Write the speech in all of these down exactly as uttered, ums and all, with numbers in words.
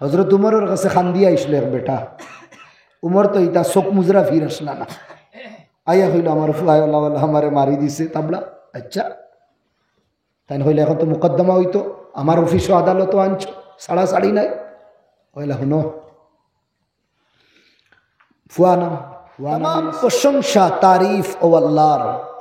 হজরত উমরর কাছে কান্দিয়া আইছিল এক বেটা। উমর তো ইতা চোখ মুজরা ফির আসলা না। আইয়া কইল, "আমার ফুয়ায় ওলা ওলা আমারে মারি দিছে তাবড়া।" আচ্ছা, তাইন কইলা, "এখন তো মুকদ্দমা অইতো, আমার অফিসও আদালতও আনছো, ছাড়াছাড়ি নাই।" কইলা, "হুনো, ফুয়া না, ফুয়া না।" তামাম প্রশংসা, তারিফ অউ আল্লাহর,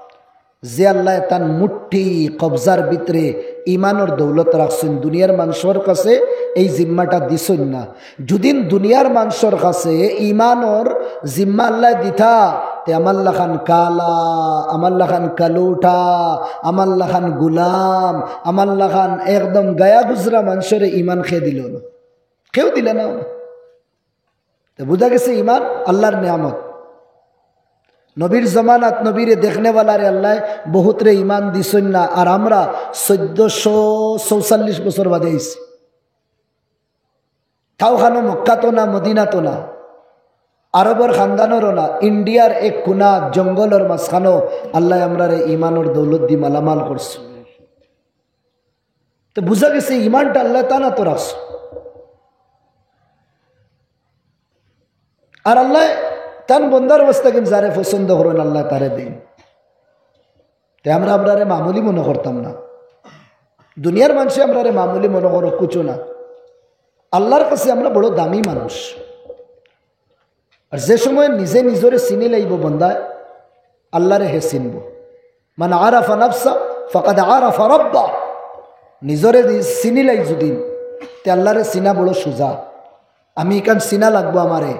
যে আল্লায় তান মুঠি কবজার ভিতরে ইমানর দৌলত রাখছইন, দুনিয়ার মানষর কাছে এই জিম্মাটা দিছইন না। যুদিন দুনিয়ার মানষর কাছে ইমানর জিম্মা আল্লায় দিতা, তে আমার লাখান কালা, আমার লাখান কালুটা, আমার লাখান গুলাম, আমার লাখান একদম গায়া গুজরা মানষরে ইমান কে দিল না, কেউ দিলা না। তে বুঝা গেছে ইমান আল্লাহর নিয়ামত। নবীর জমানাত নবীরে দেখনেওয়ালারে আল্লায় বহুতরে ইমান দিছইন না, আর আমরা চৌদ্দশো চৌচল্লিশ বছর বাদে আইছি। তাও খানো মক্কাতো না, মদিনাতো না, আরবর খানদানরও না, ইন্ডিয়ার এক কুনা জঙ্গলর মাঝখানো আল্লায় আমরারে ইমানর দৌলত দি মালামাল করছে। তো বুঝা গেছে ইমানটা আল্লায় তান আতো রাখছে। আর আল্লায় তান বন্দার অবস্থা কিন্তু যারে পছন্দ করইন আল্লায় তারে দেইন। তে আমরা আমরারে মামুলি মনো করতাম না। দুনিয়ার মানষে আমরারে মামুলি মনো করো, কুচু না। আল্লাহর কাছে আমরা বড় দামি মানুষ। আর যে সময় নিজে নিজরে চিনি লাইব বন্দায়, আল্লাহরে হে চিনব। মান আরাফা নাফসা ফাকাদ আরাফা রাব্বা। নিজরে নি-, চিনি লাই যুদি, তে আল্লাহরে চিনা বড় সুজা। আমি ইখান চিনা লাগবো আমারে,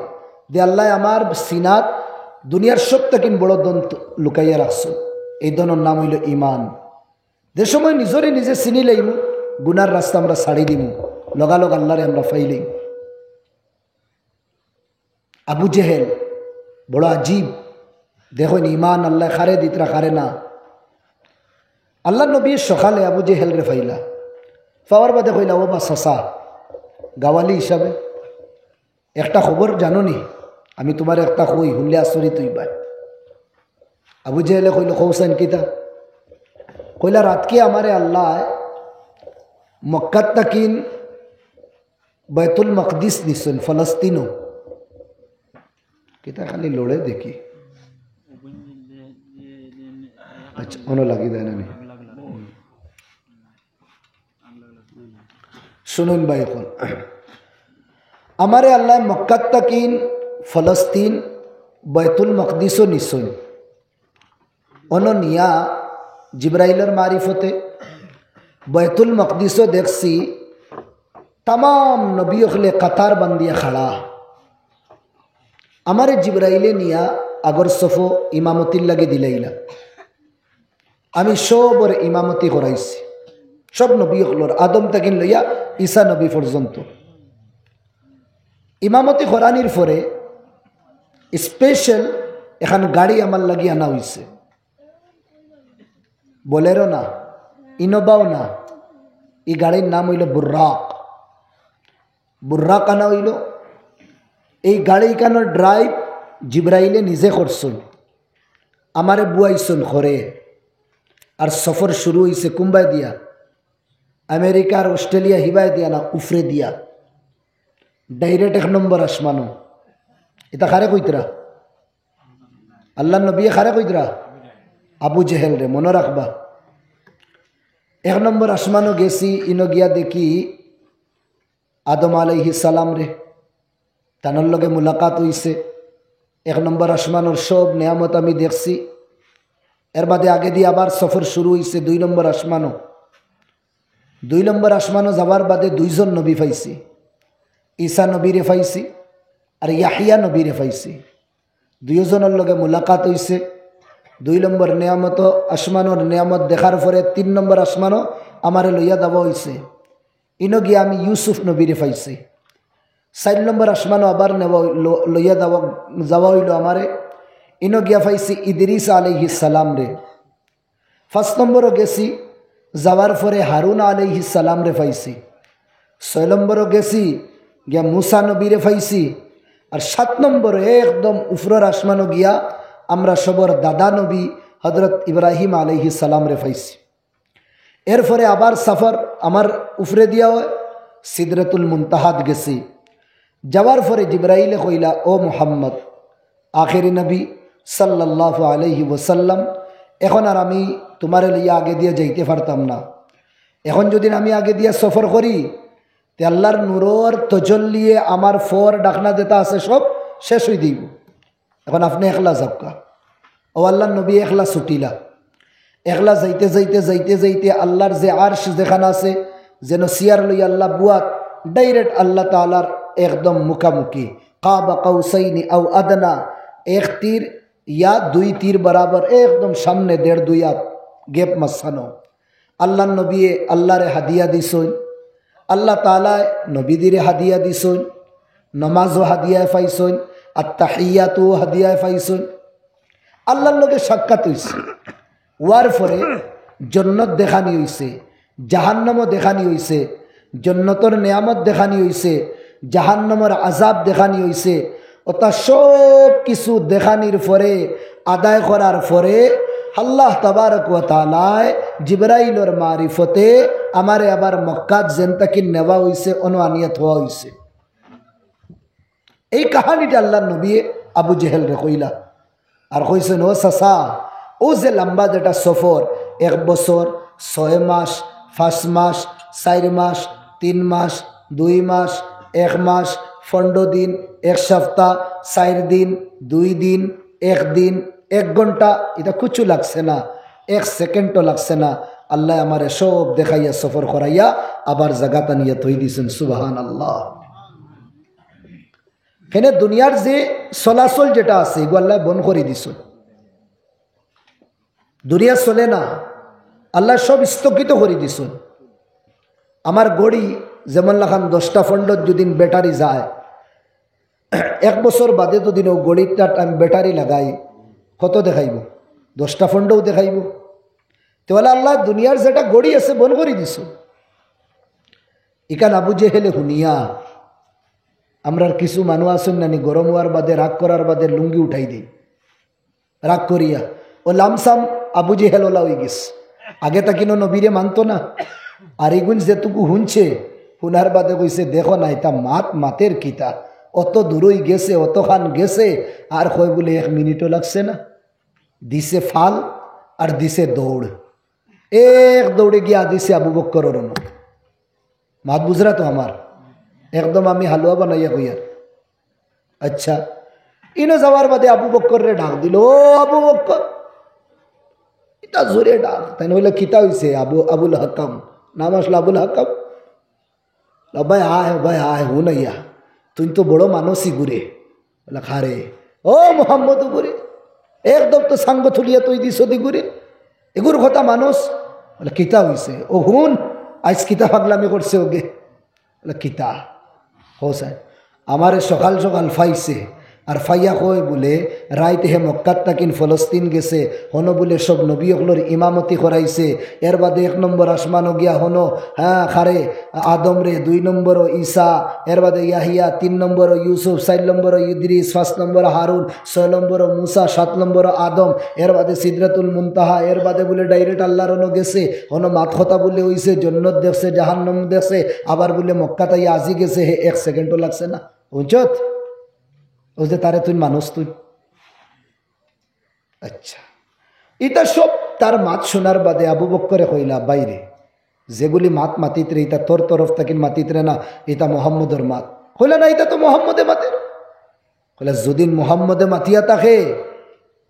যে আল্লায় আমার সিনাত দুনিয়ার সব থাকি বড় ধন ত-, লুকাইয়া রাখছো। এই ধনর নাম অইল ইমান। যে সময় নিজরে নিজে চিনি লাইমু, গুনার রাস্তা আমরা ছাড়ি দিমু, লগালগ আল্লাহরে আমরা পাইলাইমু। আবু জেহেল বড় আজীব, দেখইন ইমান আল্লায় কারে দিতরা কারে না। আল্লাহর নবী সকালে আবু জেহেলরে পাইলা, পাওয়ার বাদে কইলা, "ও বা চাচা, গাওয়ালি হিসাবে একটা খবর জানো নি? আমি তুমারে একটা কই, হুনলে আচরিত অইবায়।" আবু জেহেলে কইল, "কওছাইন কিতা?" কইলা, "রাতকে আমারে আল্লায় মক্কাত তাকিন বায়তুল মাকদিস নিছইন, ফলস্তিনো।" কিতা খালি লড়ে দেখি। আচ্ছা, অনো লাগি দেয় না নি? শুনুন ভাই, এখন আমারে আল্লায় মক্কাত তাকিন ফলস্তিন বায়তুল মাকদিসো নিছইন। অনো নিয়া জিব্রাইলর মারিফতে বায়তুল মাকদিসো দেখছি, তামাম নবী অকলে কাতার বান্ধিয়া খাড়া। আমারে জিব্রাইলে নিয়া আগর সফো ইমামতির লাগি দিলাইলা। আমি সবর ইমামতি করাইছি, সব নবী অকলর, আদম তাকিন লইয়া ঈসা নবী পর্যন্ত। ইমামতি করানির পরে স্পেশাল এখান গাড়ি আমার লাগি আনা অইছে, বোলেরো না, ইনোভাও না, ই গাড়ির নাম অইল বুর্রাক। বুর্রাক আনা অইল। এই গাড়ি ইখানোর ড্রাইভ জিব্রাইলে নিজে করছইন, আমারে বুয়াইছইন করে। আর সফর শুরু অইছে কুনবায় দিয়া? আমেরিকা আর অস্ট্রেলিয়া হিবায় দিয়া না, উফরে দিয়া, ডাইরেক্ট এক নম্বর আসমানো। ইতা কারে কইতরা? আল্লাহর নবীয়ে কারে কইতরা? আবু জেহেলরে, মনো রাখবা। এক নম্বর আসমানো গেছি, ইনো গিয়া দেখি আদম আলাইহিস সালামরে, তানর লগে মুলাকাত অইছে। এক নম্বর আসমানর সব নিয়ামত আমি দেখছি। এর বাদে আগেদি আবার সফর শুরু অইছে দুই নম্বর আসমানো। দুই নম্বর আসমানো যাওয়ার বাদে দুইজন নবী পাইছি, ঈসা নবীরে পাইছি আর ইয়াহিয়া নবীরে পাইছি। দুইওজনর লগে মুলাকাত অইছে। দুই নম্বর নিয়ামত, আসমানর নিয়ামত দেখার পরে তিন নম্বর আসমানো আমারে লইয়া যাওয়া অইছে। ইনো গিয়া আমি ইউসুফ নবীরে পাইছি। চাইর নম্বর আসমানো আবার নেওয়া অইলো, লইয়া যাওয়া, যাওয়া অইলো আমারে। ইনো গিয়া পাইছি ইদ্রিস আলাইহিস সালামরে। পাঁচ নম্বরো গেছি, যাওয়ার পরে হারুন আলাইহিস সালামরে পাইছি। ছয় নম্বরো গেছি, গিয়া মুসা নবীরে পাইছি। আর সাত নম্বরো একদম উফরর আসমানো গিয়া আমরা সবর দাদা নবী হযরত ইব্রাহিম আলাইহিস সালামরে পাইছি। এরপরে আবার সফর আমার উফরে দিয়া অয়, সিদরাতুল মুনতাহাত গেছি। যাওয়ার পরে জিবরাইলে কইলা, "ও মুহাম্মদ, আখেরি নবী সাল্লাল্লাহু আলাইহি ওয়াসাল্লাম, এখন আর আমি তুমারে লইয়া আগে দিয়া যাইতে পারতাম না। এখন যদি আমি আগে দিয়া সফর করি, তে আল্লাহর নূরর তজল্লিয়ে আমার ফর ডাকনা যেটা আছে সব শেষ অই দিব। এখন আপনে একলা যাউক্কা।" ও আল্লাহর নবী একলা ছুটিলা। একলা যাইতে যাইতে, যাইতে যাইতে আল্লাহর যে আরশ যেখান আছে, যেন চেয়ার লইয়া আল্লাহ বুয়াত, direct আল্লাহ তাআলার একদম মুখামুখি। কাবা কাউসাইনি আও আদনা, এক তীর ইয়া দুই তীর বরাবর একদম সামনে দেড় দুই হাত gap মাঝখানো। আল্লাহর নবীয়ে আল্লাহরে হাদিয়া দিছইন, আল্লাহ তাআলায় নবীজিরে হাদিয়া দিছইন, নমাজও হাদিয়ায় পাইছইন, আত্তাহিয়াতও হাদিয়ায় পাইছইন। আল্লাহর লগে সাক্ষাৎ অইছে, অওয়ার পরে জন্নত দেখানি অইছে, জাহান্নামও দেখানি অইছে, জন্নতর নিয়ামত দেখানি অইছে, জাহান্নামর আযাব দেখানি অইছে। অতা সব কিছু দেখানির পরে, আদায় করার পরে আল্লাহ তাবারক ওয়া তাআলায় জিবরাইলর মারিফতে আমারে আবার মক্কাত যেন থাকি নেওয়া অইছে, অনো আনিয়া থওয়া অইছে। এই কাহানিটা আল্লাহর নবীয়ে আবু জেহেলরে কইলা। আর কইছইন, "ও চাচা, অউ যে লম্বা যেটা সফর, এক বছর, ছয় মাস, পাঁচ মাস, চাইর মাস, তিন মাস, দুই মাস, এক মাস, পনরো দিন, এক সপ্তাহ, চাইর দিন, দুই দিন, এক দিন, এক ঘন্টা, ইটা কুছু লাগছে না, এক সেকেন্ডও লাগছে না। আল্লায় আমারে সব দেখাইয়া সফর করাইয়া আবার জাগাত আনিয়া থই দিছইন।" সুবহানাল্লাহ। কেনে দুনিয়ার যে চলাচল যেটা আছে, ইগু আল্লায় বন্ধ করি দিছইন। দুনিয়া চলে না, আল্লায় সব স্থগিত করি দিছইন। আমার ঘড়ি যেমন লাখান দশটা পনরো যদি ব্যাটারি যায়, এক বছর বাদে যদি অউ ঘড়িটাত আমি ব্যাটারি লাগাই, কত দেখাইবো? দশটা পনরো দেখাইবো। তে অলা আল্লায় দুনিয়ার যেটা ঘড়ি আছে বন্ধ করি দিছইন। ইখান আবু জেহেলে হুনিয়া, আমরার কিছু মানুষ আছইন নানি, গরম অওয়ার বাদে, রাগ করার বাদে লুঙ্গি উঠাই দেইন, রাগ করিয়া। অউ লামসাম আবু জেহেল অলা অইগেছে। আগে থাকিনও নবীরে মানতো না। আর ইগুন যেটুকু হুনছে, হুনার বাদে কইছে, "দেখো না, ইতা মাত মাতের কিতা, অত দূরই গেছে, অতখান গেছে, আর কয় বুলে এক মিনিটও লাগছে না।" দিছে ফাল আর দিছে দৌড়। এক দৌড়ে গিয়া দিছে আবু বক্করর অনো। মাত বুঝরা তো আমার? একদম আমি হালুয়া বানাইয়া কইয়ার। আচ্ছা, ইনো যাওয়ার বাদে আবু বক্কররে ডাক দিল, "ও আবু বক্কর।" ইতা জোরে ডাক। তাইন কইলা, "কিতা অইছে?" আবু, আবুল হাকাম, নাম আছলো আবুল হাকাম। "ও ভাই আয়, ও ভাই আয়, হুন আইয়া, তুই তো বড় মানুষ ইগুরে।" বলে, "কারে?" "ও মোহাম্মদ ইগুরে, একদম তো সাঙ্গ তুলিয়া তুই দিছ দিগুরে, ইগুর কথা মানুষ।" বলে, "কিতা অইছে?" "ও হুন, আইজ কিতা পাগলামি করছে অগে।" বলে, "কিতা?" "হো স্যার, আমারে সকাল সকাল পাইছে, আর পাইয়া কয় বুলে রাইত হে মক্কাত থাকিন ফলস্তিন গেছে, হনো বুলে সব নবী অকলর ইমামতি করাইছে, এর বাদে এক নম্বর আসমানো গিয়া হনো, হ্যাঁ, কারে, আদমরে, দুই নম্বরও ঈসা, এর বাদে ইয়াহিয়া, তিন নম্বরও ইউসুফ, চাইর নম্বরও ইদ্রিস, পাঁচ নম্বরও হারুন, ছয় নম্বরও মুসা, সাত নম্বরও আদম, এর বাদে সিদরাতুল মুনতাহা, এর বাদে বুলে direct আল্লাহর অনো গেছে, হনো মাত কথা বুলে অইছে, জন্নত দেখছে, জাহান্নাম দেখছে, আবার বুলে মক্কাত আইয়া আজি গেছে, হে এক সেকেন্ডও লাগছে না।" বুঝছত? অউ যে তারে তুই মানুষ তুই। আচ্ছা, ইতা সব তার মাত হুনার বাদে আবু বক্করে কইলা, "বাইরে, যেগুলি মাত মাতিতরে, ইতা তোর তরফ থাকিন মাতিতরে না, ইতা মোহাম্মদর মাত।" কইলা, "না, ইতা তো মোহাম্মদে মাতের।" কইলা, "যুদি মোহাম্মদে মাতিয়া থাকে,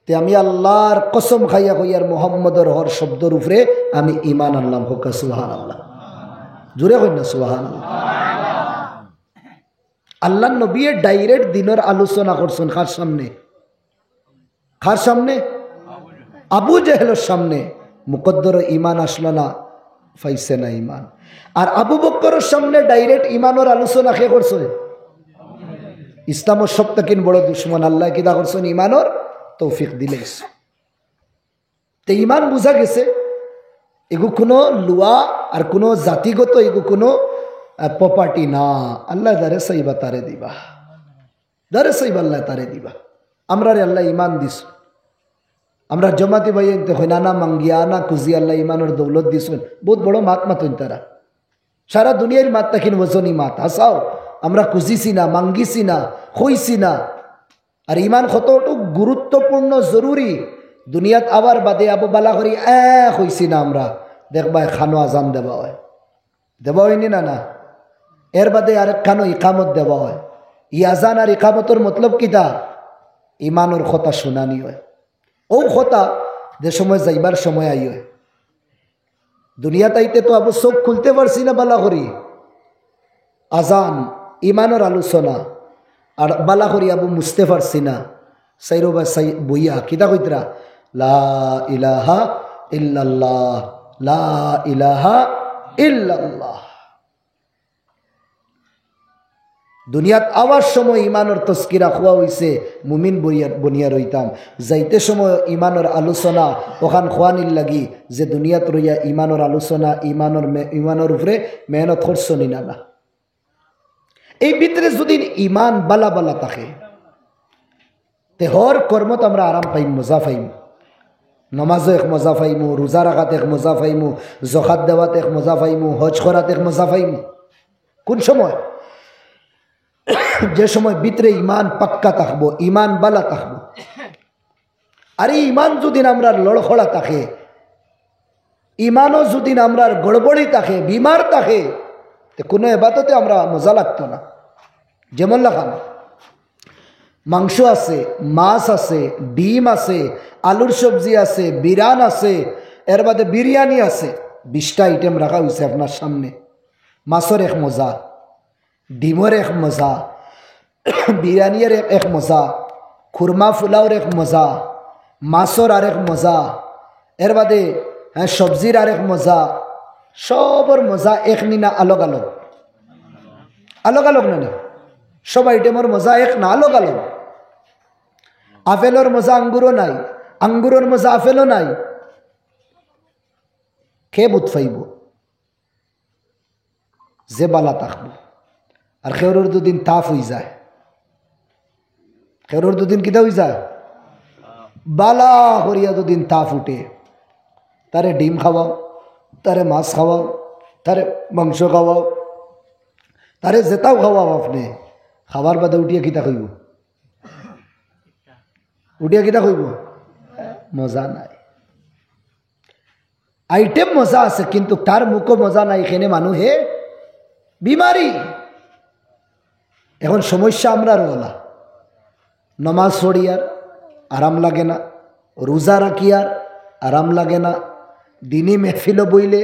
তে আমি আল্লাহর কসম খাইয়া কইয়ার মোহাম্মদর হর শব্দর উপরে আমি ইমান আনলাম।" কউক্কা সুবহানাল্লাহ। জোরে কইন না সুবহানাল্লাহ। আল্লাহর নবীয়ে direct দিনর আলোচনা করছইন কার সামনে? কার সামনে? আবু জেহেলর সামনে। মুকদ্দরও ইমান আছলো না, পাইছে না ইমান। আর আবু বক্করর সামনে direct ইমানর আলোচনা কে করছইন? ইসলামর সব থাকিন বড় দুশমন। আল্লায় কিতা করছইন? ইমানর তৌফিক দিলাইছইন। তে ইমান বুঝা গেছে, ইগু কুনু লুয়া আর কুনু জাতিগত ইগু কুনু, আহ, property না। আল্লায় যারে চাইবা তারে দিবা, যারে চাইবা আল্লায় তারে দিবা। আমরারে আল্লায় ইমান দিছইন। আমরার জমাতি ভাইয়াইন্তে কইন, "আনা মাঙ্গিয়া, আনা খুজি", আল্লায় ইমানর দৌলত দিছইন। বউত বড় মাত মাতইন তারা। সারা দুনিয়ার মাত তাকিন ওজনি মাত। হাছাউ, আমরা খুজিছি না, মাঙ্গিছি না, কইছি না। আর ইমান কতটুক গুরুত্বপূর্ণ, জরুরি। দুনিয়াত আওয়ার বাদে আবু বালা করি, এ, কইছি না আমরা। দেখবায়, খানো আজান দেওয়া অয়। দেওয়া অয়নি না, না? এর বাদে আরেক খানো ইকামত দেওয়া অয়। ই আজান আর ইকামতর মতলব কিতা? ইমানর কথা শুনানি অয়। অউ কথা যে সময় যাইবার সময় আই অয়। দুনিয়াত আইতে তো আবু চউখ খুলতে পারছি না বালা করি। আজান, ইমানর আলোচনা, আর বালা করি আবু মুছতে পারছি না। সাইরো বা সাই বইয়া কিতা কইতরা? লা ইলাহা ইল্লাল্লাহ, লা ইলাহা ইল্লাল্লাহ। দুনিয়াত আওয়ার সময় ইমানর তজকিরা কওয়া অইছে, মুমিন বইয়া-, বনিয়া রইতাম। যাইতে সময় ইমানর আলোচনা অখান কওয়ানির লাগি যে দুনিয়াত রইয়া ইমানর আলোচনা, ইমানর মে-, ইমানর উপরে মেহনত করছো নি না, না। এই ভিতরে যুদি ইমান বালা বালা থাকে, তে হর কর্মত আমরা আরাম পাইমু, মজা পাইমু। নমাজো এক মজা পাইমু, রোজা রাখাত এক মজা পাইমু, জকাত দেওয়াত এক মজা পাইমু, হজ করাত এক মজা পাইমু। কুন সময়? যে সময় ভিতরে ইমান পাক্কা থাকবো, ইমান বালা থাকবো। আর ই ইমান যুদি আমরার লড়খড়া থাকে, ইমানও যুদি আমরার গড়বড়ি থাকে, বিমার থাকে, তে কুনু এবাদতে আমরা মজা লাগতো না। যেমন লাখান মাংস আছে, মাছ আছে, ডিম আছে, আলুর সবজি আছে, বিরান আছে, এর বাদে বিরিয়ানি আছে, বিশটা আইটেম রাখা অইছে আপনার সামনে। মাছর এক মজা, ডিমর এক মজা, বিরিয়ানির এক, এক মজা, খুরমা ফুলাওর এক মজা, মাছর আরেক মজা, এর বাদে, হ্যাঁ, সবজির আরেক মজা। সবর মজা এক নি না আলগ আলগ? আলগ আলগ না নি? সব আইটেমর মজা এক না, আলগ আলগ। আপেলর মজা আঙ্গুরো নাই, আঙ্গুরর মজা আপেলও নাই। কে বুঝ পাইবো? যে বালা থাকবো। আর কেউরর দুদিন তাপ অইযায়, কেউরর দুদিন কিতা অইযায়, বালা করিয়া দুদিন তাপ উঠে, তারে ডিম খাওয়াও, তারে মাছ খাওয়াও, তারে মাংস খাওয়াও, তারে যেতাও খাওয়াও আপনে, খাওয়ার বাদে উঠিয়া কিতা কইবো? উঠিয়া কিতা কইবো? মজা নাই। আইটেম মজা আছে, কিন্তু তার মুখো মজা নাই, কেনে মানু হে বিমারি। এখন সমস্যা আমরার অলা, নমাজ পড়িয়ার আরাম লাগে না, রোজা রাখিয়ার আরাম লাগে না, দিনি মেহফিলো বইলে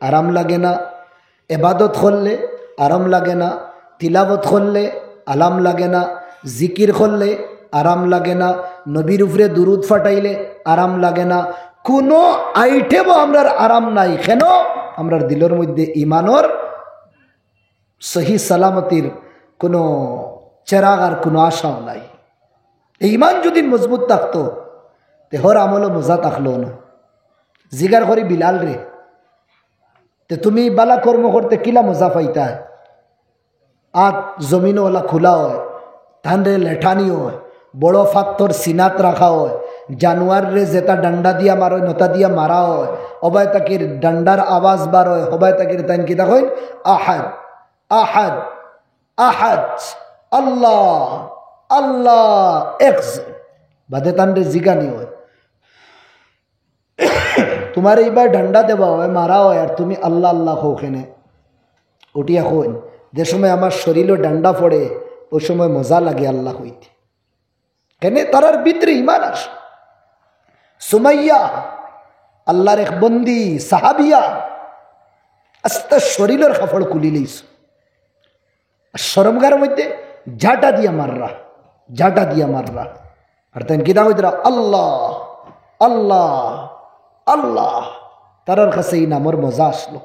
আরাম লাগে না, এবাদত করলে আরাম লাগে না, তিলাবত করলে আরাম লাগে না, জিকির করলে আরাম লাগে না, নবীর উপরে দুরুদ ফাটাইলে আরাম লাগে না। কুনু আইটেমও আমরার আরাম নাই। কেনে? আমরার দিলর মধ্যে ইমানর সহি সালামতির কুনু চেরাগ আর কুনু আশাও নাই। এই ইমান যুদি মজবুত থাকতো, তে হর আমলও মজা থাকলো না। জিগার করি বিলালরে, তে তুমি বালা কর্ম করতে কিলা মজা পাইতায়? আত জমিনো অলা খুলা অয়, তানরে লেটানি অয়, বড় ফাত্তর সিনাত রাখা অয়, জানোয়াররে যেতা ডান্ডা দিয়া মারয়, নতা দিয়া মারা অয়, অবায় তাকির ডান্ডার আওয়াজ বার অয়, হবায় তাকির তাইন কিতা কইন? আহাদ, আহাদ, আহাদ, আল্লাহ, আল্লাহ, এক। বাদে তানরে জিগানি অয়, তুমারে ইবার ডান্ডা দেওয়া অয়, মারা অয়, আর তুমি আল্লাহ আল্লাহ কও কেনে? উঠিয়া কইন, যে সময় আমার শরীলো ডান্ডা পড়ে, অউ সময় মজা লাগে আল্লাহ কইতে। কেনে? তারার ভিতরে ইমান আছে। সুমাইয়া, আল্লাহর এক বন্দি, সাহাবিয়া, আস্তা শরীলর কাপড় খুলি লইছে। আর শরমগার মধ্যে ঝাঁটা দিয়া মাররা, ঝাঁটা দিয়া মাররা। আর তাইন কিতা কইতরা? আল্লাহ, আল্লাহ, আল্লাহ। তারার কাছে ই নামর মজা আসলো,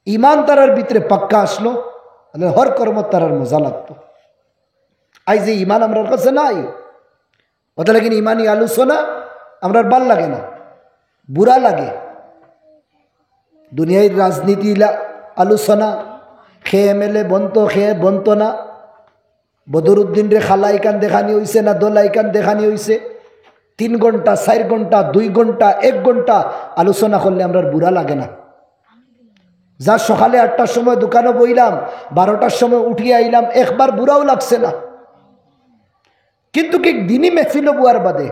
ইমান তারার ভিতরে পাক্কা আসলো, মানে হর কর্মত তারার মজা লাগতো। আইজ ই ইমান আমরার কাছে নাই, অতা লাগি ইমানি আলোচনা আমরার বালা লাগে না, বুরা লাগে। দুনিয়ার রাজনীতি ইলা আলোচনা, কে এমএলএ বনতো, কে বনতো না, বদরুদ্দিনরে খালা ইখান দেখানি অইছে না দলা ইখান দেখানি অইছে, তিন ঘন্টা, চাইর ঘন্টা, দুই ঘন্টা, এক ঘন্টা আলোচনা করলে আমরার বুরা লাগে না। যা সকালে আটটার সময় দোকানো বইলাম, বারোটার সময় উঠিয়া আইলাম, একবার বুরাও লাগছে না। কিন্তু কি দিনই মেহফিলো বওয়ার বাদে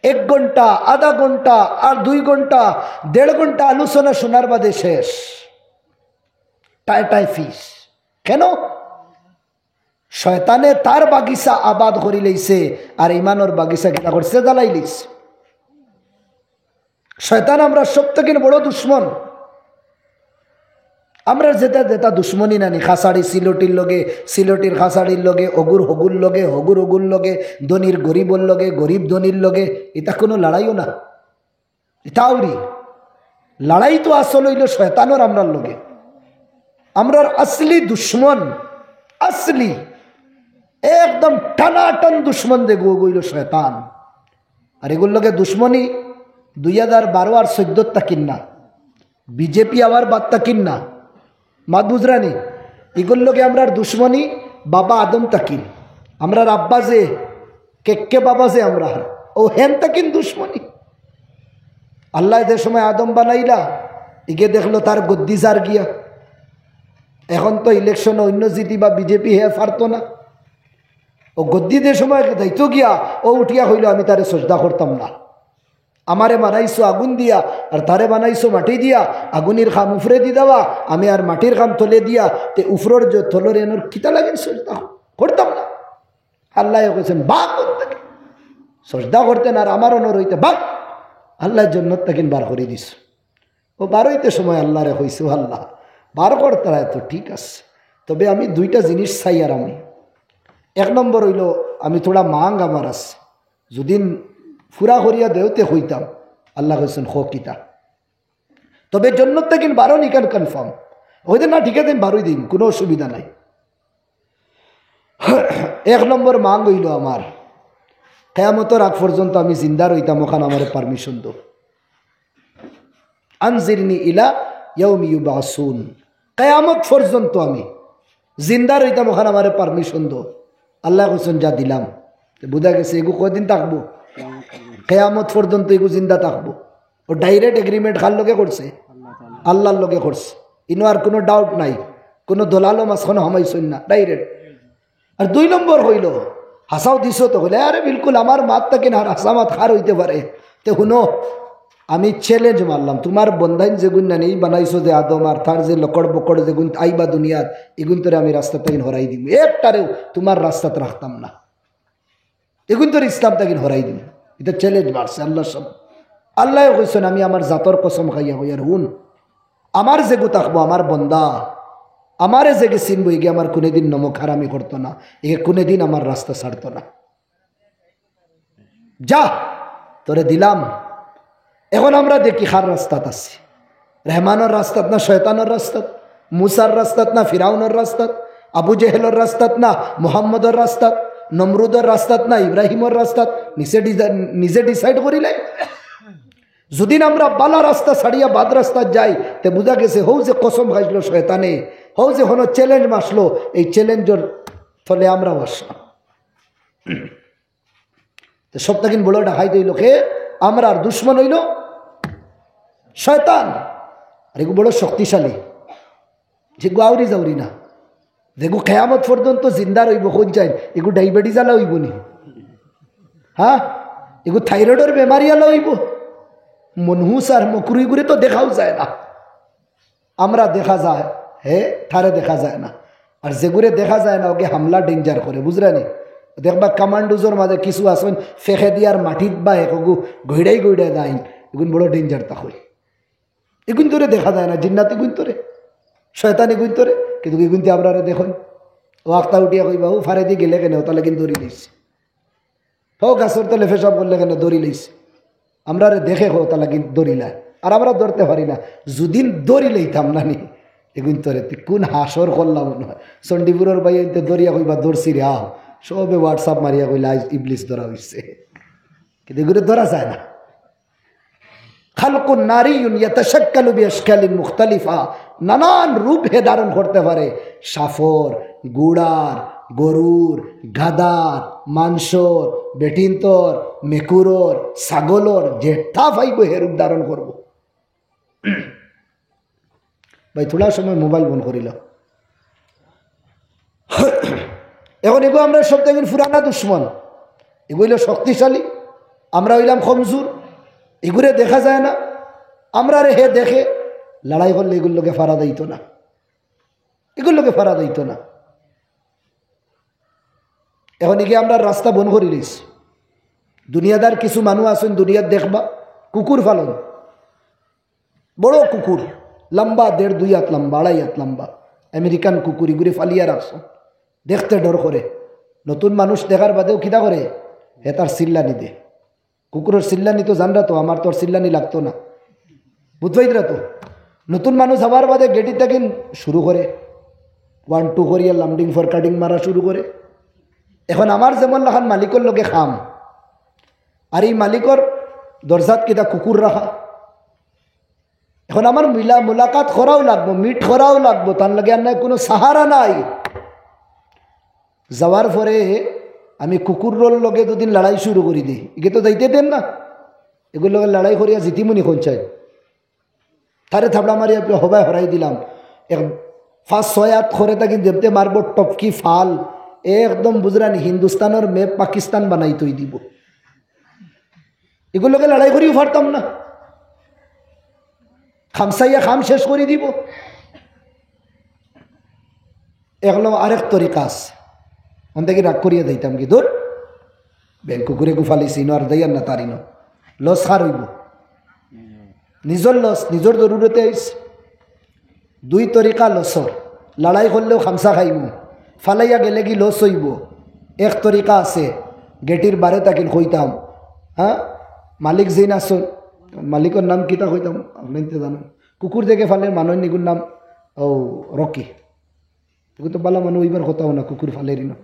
এক ঘন্টা, আধা ঘন্টা, আর দুই ঘন্টা, দেড় ঘন্টা আলোচনা শোনার বাদে শেষ। টায় টায় ফিস। কেন? শয়তানে তার বাগিচা আবাদ করি লইছে, আর ইমানর বাগিচা কিতা করছে? জ্বালাই লইছে। শয়তান আমরার সব থাকি বড় দুশমন। আমরার যেটা যেটা দুশমনি নানি, খাসাড়ি সিলটির লগে, সিলটির খাসাড়ির লগে, অগুর হগুর লগে, হগুর অগুর লগে, ধনির গরিবর লগে, গরিব ধনির লগে, ইটা কুনু লড়াইও না। ইটা আউরি লড়াই তো আসল অইলো শয়তানর আমরার লগে। আমরার আসলি দুশমন, আসলি একদম টানাটান দুশমন যেগু, অগু অইলো শয়তান। আর এগুর লগে দুশমনি দুই হাজার বারো আর চৌদ্দর থাকির না, বিজেপি আওয়ার বাদ থাকির না। মাত বুঝরানি? ইগুর লগে আমরার দুশমনি বাবা আদম থাকির। আমরার আব্বা যে, কেক্কে বাবা যে আমরার, অউ হেন থাকির দুশমনি। আল্লায় যে সময় আদম বানাইলা, ইগে দেখলো তার গদ্দি যার গিয়া। এখন তো ইলেকশন অইন্য জিতি বা বিজেপি হে পারতো না। অউ গদ্দি যে সময় যাইতো গিয়া, অউ উঠিয়া কইলো, "আমি তারে সজদা করতাম না।" আমারে বানাইছো আগুন দিয়া, আর তারে বানাইছো মাটি দিয়া, আগুনির কাম উপরেদি দেওয়া, আমি আর মাটির কাম তলে দিয়া, তে উপরর যে তলর এনর কিতা লাগেন সজদা করতাম না। আল্লায় কইছইন, "বাগ অন থাকি, সজদা করতে না, আর আমার অনর অইতে বাগ।" আল্লায় জন্নত থাকিন বার করি দিছইন। অউ বার অইতে সময় আল্লারে কইছে, "ও আল্লাহ, বার করতারায় তো ঠিক আছে, তবে আমি দুইটা জিনিস চাইয়ার আমি। এক নম্বর অইলো, আমি থুড়া মাং আমার আছে, যুদি ফুরা করিয়া দেও তে কইতাম।" আল্লায় কইছইন, "কও কিতা?" "তবে জন্নত থাকিন বারো নি কান কনফার্ম?" কইতা, "না, ঠিক আছে, আমি বারই দিমু, কুনু অসুবিধা নাই।" এক নম্বর মাং অইলো আমার, কিয়ামতর আগ পর্যন্ত আমি জিন্দা রইতাম, অখান আমারে পারমিশন দেও। আনজিরনি ইলা ইয়াউমি ইউবাসুন, কিয়ামত পর্যন্ত আমি জিন্দা রইতাম, অখান আমারে পারমিশন দেও। আল্লায় কইছইন, "যা দিলাম।" তে বুঝা গেছে, এগু কয়দিন থাকবো? কিয়ামত পর্যন্ত এগু জিন্দা থাকবো। অউ ডাইরেক্ট এগ্রিমেন্ট কার লগে করছে? আল্লার লগে করছে। ইনো আর কুনু ডাউট নাই, কুনু দলালো মাঝখানো হামাইছইন না, ডাইরেক্ট। আর দুই নম্বর অইলো, হাছাউ দিছো তো? কইলে, "আরে বিলকুল, আমার মাত থাকিন আর হাছা মাত কার অইতে পারে?" তে হুনো, আমি চ্যালেঞ্জ মারলাম, তুমার বন্দাইন যেগুইন নানি বানাইছো যে আদম আর তার যে লকড় বকড় যেগুইন আইবা দুনিয়াত, ইগুইন্তরে আমি রাস্তা থাকিন হরাই দিমু। একটারেও তুমার রাস্তাত রাখতাম না। ইগুইন্তরে ইসলাম থাকিন হরাই দিমু। ইটা চ্যালেঞ্জ মারছে আল্লার সামনে। আল্লায় কইছইন, "আমি আমার জাতর কসম খাইয়া কইয়ার, হুন, আমার যেগু থাকবো, আমার বন্দা, আমারে যেগে চিনবো, ইগে আমার কুনুদিন নমক হারামি করতো না, ইগে কুনুদিন আমার রাস্তা ছাড়তো না।" যা, তোরে দিলাম। এখন আমরা দেখি কার রাস্তাত আছি, রহমানর রাস্তাত না শয়তানর রাস্তাত, মুসার রাস্তাত না ফিরাউনর রাস্তাত, আবু জেহেলর রাস্তাত না মোহাম্মদর রাস্তাত, নমরুদর রাস্তাত না ইব্রাহিমর রাস্তাত। নিজে ডিজা-, নিজে ডিসাইড করিলে। যুদি আমরা বালা রাস্তা ছাড়িয়া বাদ রাস্তাত যাই, তে বুঝা গেছে হউ যে কসম খাইছিল শয়তানে, হউ যে হনো চ্যালেঞ্জ মারছিল, এই চ্যালেঞ্জর ফলে আমরাও আসলাম। তে সব থাকিন বড় ডাকাইত অইলো কে? আমরার দুশমন অইলো শয়তান। আর এগু বড় শক্তিশালী, যেগু আউরি যাউরি না, যেগু কিয়ামত পর্যন্ত জিন্দা রইবো। কইন চাইন, এগু ডায়াবেটিস আলা অইবো নি? হ্যাঁ, এগু থাইরয়েডর বেমারি আলা অইবো? মনহুস আর মকরু ইগুরে তো দেখাও যায় না। আমরা দেখা যায়, হে, তারে দেখা যায় না। আর যেগুরে দেখা যায় না, ওকে হামলা ডেঞ্জার করে, বুঝরা নি? দেখবা কমান্ডোজর মাঝে কিছু আছইন, ফেকে দিয়ার মাটিত বা একগু গইড়াই গইড়াই যাইন, এগুন বড় ডেঞ্জার তা কই। এগুইন্তরে দেখা যায় না, জিন্নাত এগুইন্তরে, শয়তান এগুইন্তরে, কিন্তু এগুইন্তে আমরারে দেখইন। ও আখতা উঠিয়া কইবা, "ও ফারেদি গেলে কেনে? ওটা লাগিন দৌড়ি দিছে।" হো গাছর তলে পেশাব করলে কেনে? দৌড়ি লইছে। আমরারে দেখে কও, তার লাগি দৌড়িলা। আর আমরা ধরতে পারি না। যুদিন দৌড়ি লইতাম না নি, এগুইন্তরে তি কোন হাসর করলাম মনে হয়। চণ্ডীপুরর ভাই এনতে দৌড়িয়া কইবা, "দৌড়ছি রে, আহ।" সবে WhatsApp মারিয়া কইলা, "আইজ ইবলিস ধরা অইছে।" কিন্তু এগুরে ধরা যায় না। খালকুন নারিয়ুন ইয়াতাশাক্কালু বিআশকালিন মুখতালিফা, নানান রূপ হে ধারণ করতে পারে। সাপর, ঘোড়ার, গরুর, গাধার, মানষর, বেটিন্তর, মেকুরর, ছাগলর, যেটা পাইবো হে রূপ ধারণ করবো। ভাই, থুড়া সময় মোবাইল বন্ধ করিল। এখন এগু আমরা সব দেখেন পুরানা দুশমন, এগু অইল শক্তিশালী, আমরা অইলাম কমজোর, এগুরে দেখা যায় না। আমরারে হে দেখে, লড়াই করলে এগুর লগে ফারা দিত না, এগুর লগে ফারা দিত না। এখন এগিয়ে আমরা রাস্তা বন্ধ করি লইছি। দুনিয়াদার কিছু মানুষ আছেন, দুনিয়ার দেখবা, কুকুর ফালন, বড় কুকুর, লম্বা দেড় দুই হাত লম্বা, আড়াই হাত লম্বা, আমেরিকান কুকুর, এগুরে ফালিয়া রাখছো, দেখতে ডর করে। নতুন মানুষ দেখার বাদেও কিতা করে, হে তার চিল্লানি দে। কুকুরর চিল্লানি তো জানরা তো, আমার তো আর চিল্লানি লাগতো না, বুঝবাইতরা তো। নতুন মানুষ আবার বাদে গেটি থাকি শুরু করে, ওয়ান টু করিয়া লামডিং ফরকাডিং মারা শুরু করে। এখন আমার যেমন লাখান মালিকর লগে খাম, আর এই মালিকর দরজাত কিতা কুকুর রাখা। এখন আমার মিলা মুলাকাত করাও লাগবো, মিট করাও লাগবো, তার লগে আর নাই কোনো সাহারা নাই। যাওয়ার পরে আমি কুকুরর লগে দুদিন লড়াই শুরু করি দিই, এগু তো যাইতে দেন না। এগুর লগে লড়াই করিয়া জিতিমুনি কোন চাই, তারে থাবড়া মারিয়া হবায় হরাই দিলাম। এক পাঁচ ছয় আত করে থাকি দেবতে মারবো, টপকি ফাল, একদম বুঝরানি হিন্দুস্তানর ম্যাপ পাকিস্তান বানাই তৈ দিব। এগুর লগে লড়াই করিও পারতাম না, খামসাইয়া খাম শেষ করি দিব। এখন আরেক তরিকা আছে, অন থাকি রাগ করিয়া দিতাম কি, দূর, ব্যাংক কুকুরে গু ফালিছি, ইনো আর দেয়ার না তার ইনো, লস কার অইব? নিজর লস, নিজর জরুরতে আইস। দুই তরিকা লসর, লড়াই করলেও খামসা খাইমু, ফালাইয়া গেলে কি লস অইব? এক তরিকা আছে, গেটির বারে থাকিন কইতাম, হ্যাঁ, মালিক যেইন আছইন, মালিকর নাম কিতা কইতাম, আপনি তো জানেন, কুকুর দেখে ফালের মানুষ নিগুর নাম ও রকি। এগু তো বালা মানুষ অইবার কথাও না, কুকুর ফালেরই না।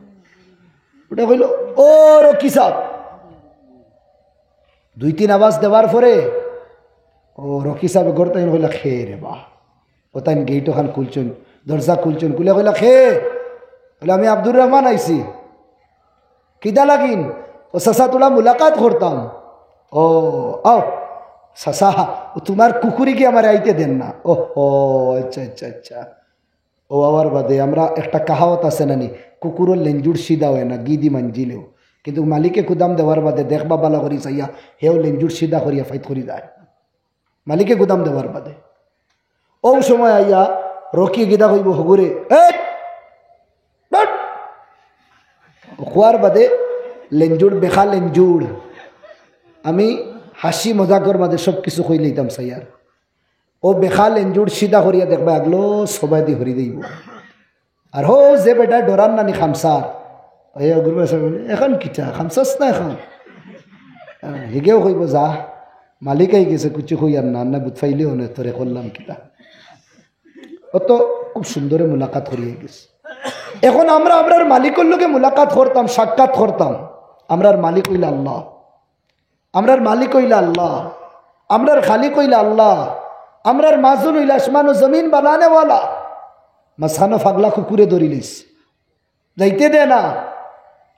ওটা কইল, "ও রকি সাব।" দুই তিন আওয়াজ দেওয়ার পরে ও রকি সাবে ঘর তাইন কইলা, "খে রে বা।" ও তাইন গেট ওখান খুলছইন, দরজা খুলছইন, খুলে কইলা, "খে?" বলে, "আমি আব্দুর রহমান আইছি।" "কিতা লাগিন?" "ও চাচা, তোরা মুলাকাত করতাম।" "ও, আও চাচা, ও তোমার কুকুরে কি আমার আইতে দেন না?" "ও হো, আচ্ছা, আচ্ছা, আচ্ছা।" ও আওয়ার বাদে আমরা একটা কাহাওত আছে না নি, কুকুরর লেঞ্জুর সিধা হয় না, গিদি মাঞ্জিলেও। কিন্তু মালিকে কুদাম দেওয়ার বাদে দেখবা বালা করি চাইয়া, হেও লেঞ্জুর সিধা করিয়া ফাইট করি যায়। মালিকে কুদাম দেওয়ার বাদে। ও সময় আইয়া রকি গিদা কইব হগুরে, "এই, বাট!" খোয়ার বাদে লেঞ্জুর, বেখা লেঞ্জুর। আমি হাসি মজাকর মাঝে সব কিছু কই লইতাম চাইয়ার। ও বেখা লেঞ্জুর সিধা করিয়া দেখবা, আগলো সবাই দি হরি দেইব। আর হো যে বেটা ডরার নানি খামসার, ওই অগুর বাসা বলে, "এখন কিতা, খামসাস না এখন?" হ্যাঁ, হিগেও কইব, "যা, মালিক আই গেছে, কুচু কই আর না, না বুঝ পাইলে হনে তোরে করলাম কিতা।" অত খুব সুন্দরে মুলাকাত করিয়া গেছে। এখন আমরা আমরার মালিকর লগে মুলাকাত করতাম, সাক্ষাৎ করতাম। আমরার মালিক অইলা আল্লাহ, আমরার মালিক অইলা আল্লাহ, আমরার খালিক অইলা আল্লাহ, আমরার মাজন অইলা আসমান ও জমিন বানানেওয়ালা। মাঝখানো ফাগলা কুকুরে ধরি লইছে, যাইতে দে না।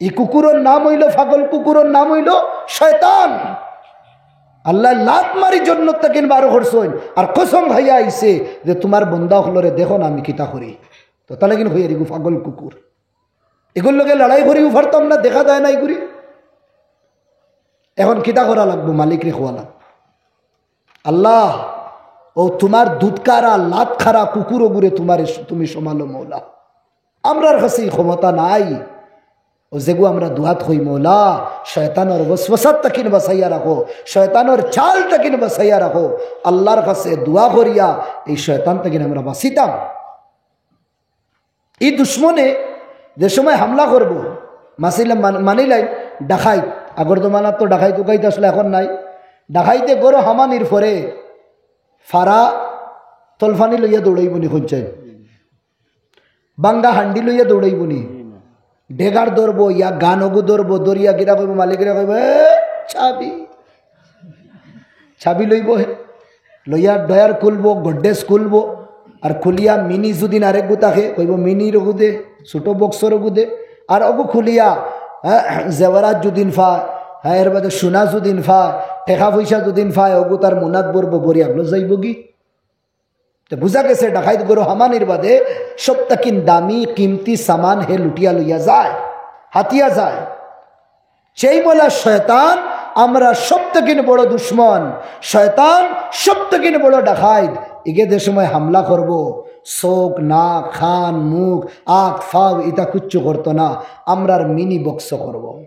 ই কুকুরর নাম অইল, ফাগল কুকুরর নাম অইল শয়তান। আল্লাহ লাত মারি জন্নত থাকিন বার করছইন, আর কসম খাইয়া আইছে যে, "তোমার বন্দা অকলরে দেখো না আমি কিতা করি।" তো তাহলে কিন্তু হইয়ার ইগু ফাগল কুকুর, এগুর লগে লড়াই করিও পারতাম না, দেখা যায় না এগুরি। এখন কিতা করা লাগবো? মালিকরে কওয়া লাগবো, "আল্লাহ, ও তোমার দুধ খারা, লাত খারা কুকুর অগুরে তোমারে, তুমি সমালো মৌলা, আমরার কাছে এই ক্ষমতা নাই।" ও যেগু আমরা দোয়াত কই, "মৌলা, শয়তানর ওয়াসওয়াসাত থাকিন বাঁচাইয়া রাখো, শয়তানর চাল থাকিন বাঁচাইয়া রাখো।" আল্লাহর কাছে দোয়া করিয়া এই শয়তান থাকিন আমরা বাঁচিতাম। এই দুশমনে যে সময় হামলা করবো, মাসিলা মান-, মানিলাই ডাকাইত, আগর জমানাত তো ডাকাইত উকাইত আসলে এখন নাই, ডাকাইতে গরো হামানির পরে ফারা তলফানি লইয়া দৌড়াইব নি, শুনছেন? বাঙ্গা হান্ডি লইয়া দৌড়াইব নি? ডেগার ধরবো, ইয়া গান অগু ধরবো, ধরিয়া গিরা কইব, মালিকরে কইব, "এ, চাবি।" চাবি লইব হে, লইয়া ডয়ার খুলবো, গড্রেজ খুলবো, আর খুলিয়া মিনি যুদিন আরেকগু থাকে, কইব, "মিনির অগু দে, ছোট বক্সর অগু দে।" আর অগু খুলিয়া, হ্যাঁ, জেওয়ারাত যুদিন ফায়, হ্যাঁ, এর বাদে সোনা যুদিন ফায়, টেকা পয়সা যুদিন ফায়, অগু তার মুনাত ভরবো, ভরি আগলো যাইব গি। তো বুঝা গেছে ডাকাইত ঘরো হামানির বাদে সব থাকি দামি কিমতি সামান হে লুটিয়া লইয়া যায়, হাতিয়া যায়। সেই মলা শয়তান আমরার সব থাকি বড় দুশমন, শয়তান সব থাকি বড় ডাকাইত। ইগে যে সময় হামলা করবো, চোখ, নাক, কান, মুখ, আত, ফাও ইতা কিচ্ছু করতো না, আমরার মিনি বক্স করবো।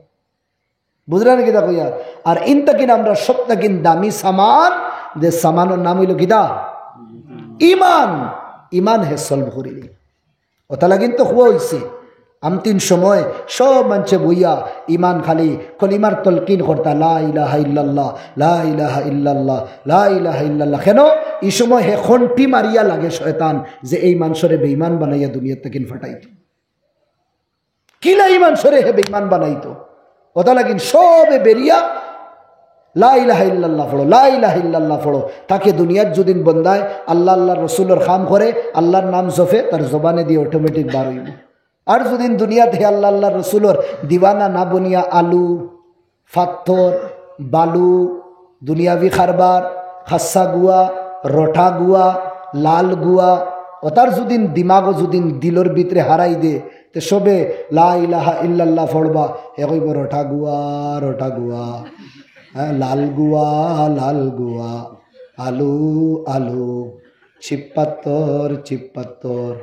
বুঝরা নি কিতা কইয়ার? আর ইন থাকি আমরার সব থাকি দামি সামান, যে সামানর নাম অইলো কিতা? ইমান। ইমান হে সলভ করিলি। অতা লাগিন তো কওয়া অইছে, আন্তিম সময় সব মানষে বইয়া ইমান খালি কলিমার তলকিন করতা, লা ইলাহা ইল্লাল্লাহ, লা ইলাহা ইল্লাল্লাহ, লা ইলাহা ইল্লাল্লাহ। কেন? ই সময় হে খন্তি মারিয়া লাগে শয়তান যে এই মানষরে বেইমান বানাইয়া দুনিয়ার থাকি ফাটাইতো। কিলা ই মানষরে হে বেইমান বানাইতো? অতা লাগিন সবে বেরিয়া লা ইলাহা ইল্লাল্লাহ পড়ো, লা ইলাহা ইল্লাল্লাহ পড়ো। তাকে দুনিয়াত যুদিন বন্দায় আল্লাহ, আল্লাহর রসুলর কাম করে, আল্লাহর নাম জপে, তার জবানেদি অটোমেটিক বার অইবো। আর যুদিন দুনিয়াত হে আল্লাহ, আল্লাহর রসুলর দিওয়ানা না বনিয়া আলু, পাথর, বালু, দুনিয়াবি কারবার, খাসা গুয়া, রটা গুয়া, লাল গুয়া, অতার যুদিন দিমাগো যুদিন দিলর ভিতরে হারাই দে, তে সবে লা ইলাহা ইল্লাল্লাহ পড়বা, হে কইবো রটা গুয়া, রটা গুয়া, হ্যাঁ, লাল গুয়া, লাল গুয়া, আলু, আলু, চিপ্পাত্তর, চিপ্পাত্তর।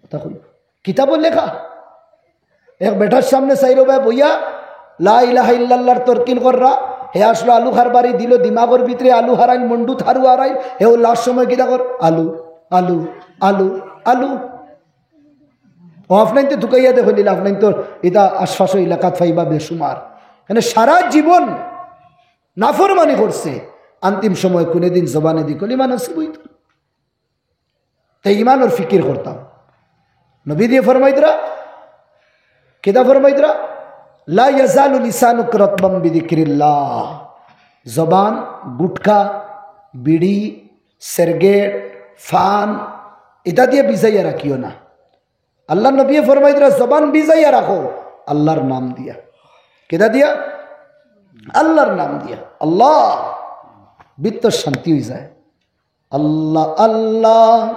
অতা কইবো। কিতাবো লেখা। এক বেটার সামনে চাইরো ভাই বইয়া লা ইলাহা ইল্লাল্লাহর তলকিন কররা, হে আসলো আলু কারবারি, দিলো দিমাগর ভিতরে আলু হারাইল, মন্ডু থারু হারাইল, হে ও লাস্ট সময় কিতা কর? আলু, আলু, আলু, আলু। ও আপনাইনতে তুকাইয়া দেখো নিলে, আপনাইনতে ইতা আশপাশো এলাকাত পাইবা বেসুমার। মানে সারা জীবন নাফরমানি করছে, আন্তিম সময় কুনুদিন জবানেদি কলিমা নসিব অইতো না। তে ইমানর ফিকির করতাম। নবীজিয়ে ফরমাইতরা, কিতা ফরমাইতরা? লা ইয়াজালু লিসানুকা রাতবাম বিযিকরিল্লাহ। জবান, গুটখা, বিড়ি, সিগারেট, পান, ইতা দিয়া ভিজাইয়া রাখিও না। আল্লাহর নবীয়ে ফরমাইতরা, জবান ভিজাইয়া রাখো আল্লাহর নাম দিয়া। কিতা দিয়া? আল্লাহর নাম দিয়া। আল্লাহ, ভিতর শান্তি অইযায়। اللہ اللہ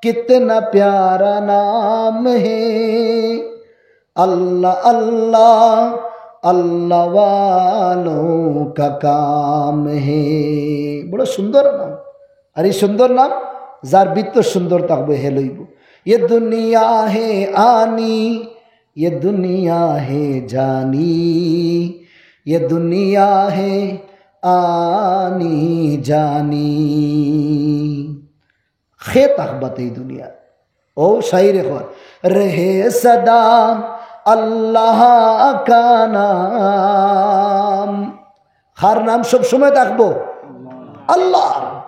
کتنا پیارا نام ہے، اللہ اللہ اللہ والوں کا کام ہے۔ বড় সুন্দর নাম। আর এই সুন্দর নাম যার ভিতর সুন্দর থাকবো, হে লইবো। یہ دنیا ہے آنی، یہ دنیا ہے جانی، یہ دنیا ہے آنی جانی۔ কে থাকবা তে এই দুনিয়া। ও শাইরে কর, رہے سدا اللہ کا نام۔ কার নাম সব সময় থাকবো? আল্লাহর।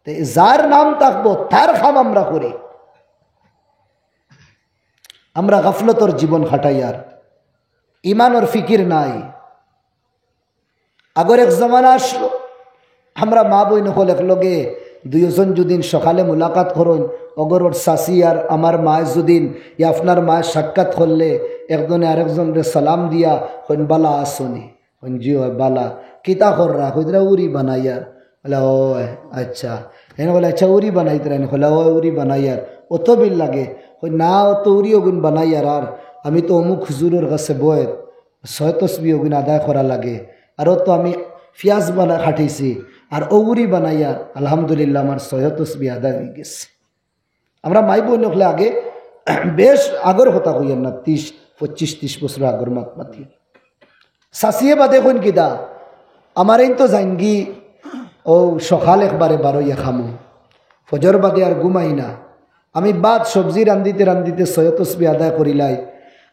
তে যার নাম থাকবো, তার কাম আমরা করি। আমরা গাফলতর জীবন কাটাইয়ার, ইমানর ফিকির নাই। আগর এক জমানা আসলো, আমরা মা বইন অকল একলগে দুইজন যুদিন সকালে মুলাকাত করইন, অগরর চাচি আর আমার মায় যুদিন, ই আপনার মায় সাক্ষাৎ করলে একজনে আরেকজনরে সালাম দিয়া কইন, "বালা আছোনি?" কইন, "জি অয়, বালা।" "কিতা কররা?" কইতরা, "উরি বানাইয়ার।" বলে, "ও আচ্ছা।" এনে বলে, "আচ্ছা, উরি বানাইতরা?" এনে বলে, "ও উরি বানাইয়ার।" "অত বিল লাগে?" কই, "না, অত উরি অগুন বানাইয়ার, আর আমি তো অমুক হুজুরর কাছে বয়ের, ছয় তসবি অগুন আদায় করা লাগে, আর অত আমি পিয়াজ বানা কাটিছি, আর ও উরি বানাইয়ার, আলহামদুলিল্লাহ, আমার ছয় তসবি আদায় অইগেছে।" আমরা মাই বইন অকলে আগে, বেশ আগর কথা কইয়ার না, ত্রিশ, পঁচিশ, ত্রিশ বছর আগর মাত মাতি। চাচিয়ে বাদে কইন কিতা, "আমার এইন তো যাইনগি, ও সকাল একবারে বারইয়া খামু, ফজর বাদে আর ঘুমাই না। আমি ভাত সবজি রান্দিতে রান্দিতে ছয় তসবি আদায় করিলাই,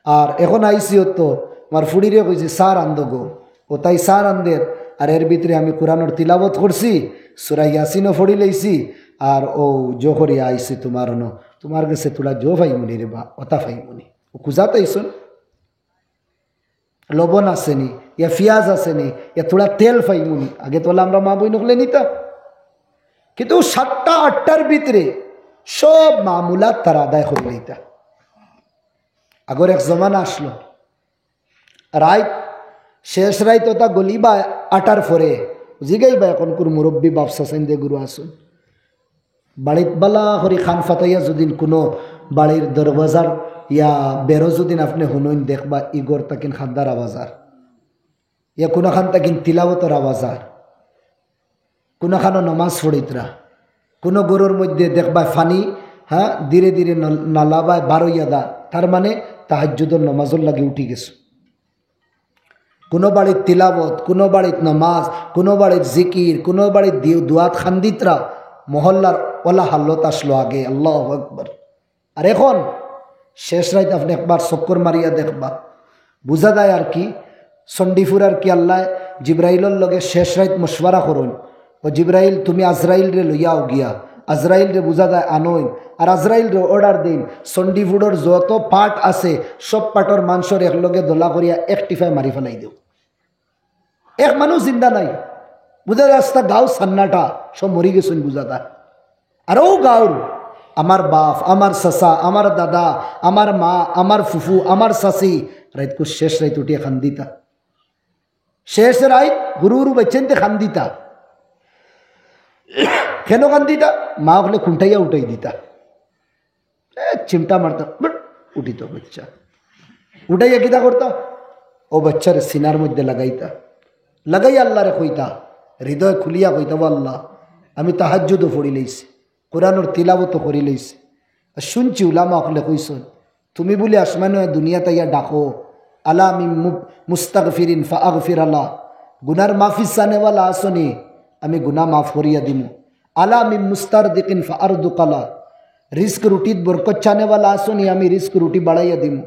আর এখন আইছি অত, আমার ফুড়িরে কইছি চা রান্ধো গো।" ও তাই চা রান্ধের, আর এর ভিতরে আমি কোরআনর তিলাওয়াত করছি, সূরা ইয়াসিনও পড়ি লইছি, আর ও জো করিয়া আইছি তোমার অনো, তোমার গেছে থুড়া জো পাইমুনি রে বা, অতা পাইমুনি। ও কুজাত আইছইন, লবণ আছেনি, ইয়া পিয়াজ আছেনি, ইয়া থুড়া তেল পাইমুনি। আগে তো অলা আমরা মা বইন অকলে নিতা, কিন্তু সাতটা আটটার ভিতরে সব মামুলাত তারা আদায় করি লইতা। আগর এক জমানা আসলো, রাইত, শেষ রাইত অতা গলিবা আটার পরে, জিগাইবা এখন কুর মুরব্বি বাপ চাচাইন দে গুরু আছইন। বাড়িত বালা করি কান ফাটাইয়া যুদিন কুনু বাড়ির দরওয়াজার ইয়া বেরো যুদিন আপনে হুনইন, দেখবা ই ঘর তাকিন কান্দার আওয়াজ আর ইয়া কুনুখান তাকিন তিলাওতর আওয়াজ আর কুনুখানো নমাজ পড়িতরা, কুনু ঘরর মধ্যে দেখবা পানি, হ্যাঁ, ধীরে ধীরে নল-, নালা বায় বারইয়া দা, তার মানে তাহাজ্জুদর নমাজর লাগি উঠি গেছে। কুনু বাড়িত তিলাওত, কুনু বাড়িত নমাজ, কুনু বাড়িত জিকির, কুনু বাড়িত দি-, দুয়াত কান্দিতরা, মহল্লার অলা হালত আছলো আগে। আল্লাহু আকবার। আর এখন শেষ রাইত আপনে একবার চক্কর মারিয়া দেখবা, বুঝা যায় আর কি। চণ্ডীপুর আর কি আল্লায় জিব্রাইলর লগে শেষ রাইত মশওয়ারা করইন, "ও জিব্রাইল, তুমি আজরাইলরে লইয়া আও গিয়া।" আজরাইলরে বুঝা যায় আনইন, আর আজরাইলরে order দেইন, চণ্ডীপুরর যত part আছে সব partর মানষর একলগে দলা করিয়া এক টিফায় মারি ফালাই দেও। এক মানুষ জিন্দা নাই, বুঝা যায় আস্তা গাঁও সান্নাটা, সব মরি গেছইন বুঝা যায়। আর অউ গাঁওর আমার বাফ, আমার চাচা, আমার দাদা, আমার মা, আমার ফুফু, আমার চাচি, রাইতকু শেষ রাইত উঠিয়া কান্দিতা। শেষ রাইত হুরু হুরু বাইচ্চাইন্তে কান্দিতা। কেনে কান্দিতা? মা অকলে কুন্টাইয়া উঠাই দিতা। এ, চিমটা মারতা, বুট, উঠিতো বাইচ্চা। উঠাইয়া কিতা করতা? অউ বাইচ্চারে সিনার মধ্যে লাগাইতা। লাগাইয়া আল্লারে কইতা, হৃদয় খুলিয়া কইতা, "ও আল্লাহ, আমি তাহাজ্জুদও পড়ি লইছি, কোরআনর তিলাওতও করি লইছি। আর শুনছি উলামা অকলে কইছইন, তুমি বুলি আসমানো দুনিয়াত আইয়া ডাকো, আলা মিন মু-, মুস্তাগফিরিন ফাআগফির আলা। গুনার মাফি চানেওয়ালা আছনি, আমি গুনা মাফ করিয়া দিমু। আলা মিন মুস্তারদিকিন ফাআরদুক আলা। রিস্ক রুটিত বরকত চানেওয়ালা আছনি, আমি রিস্ক রুটি বাড়াইয়া দিমু।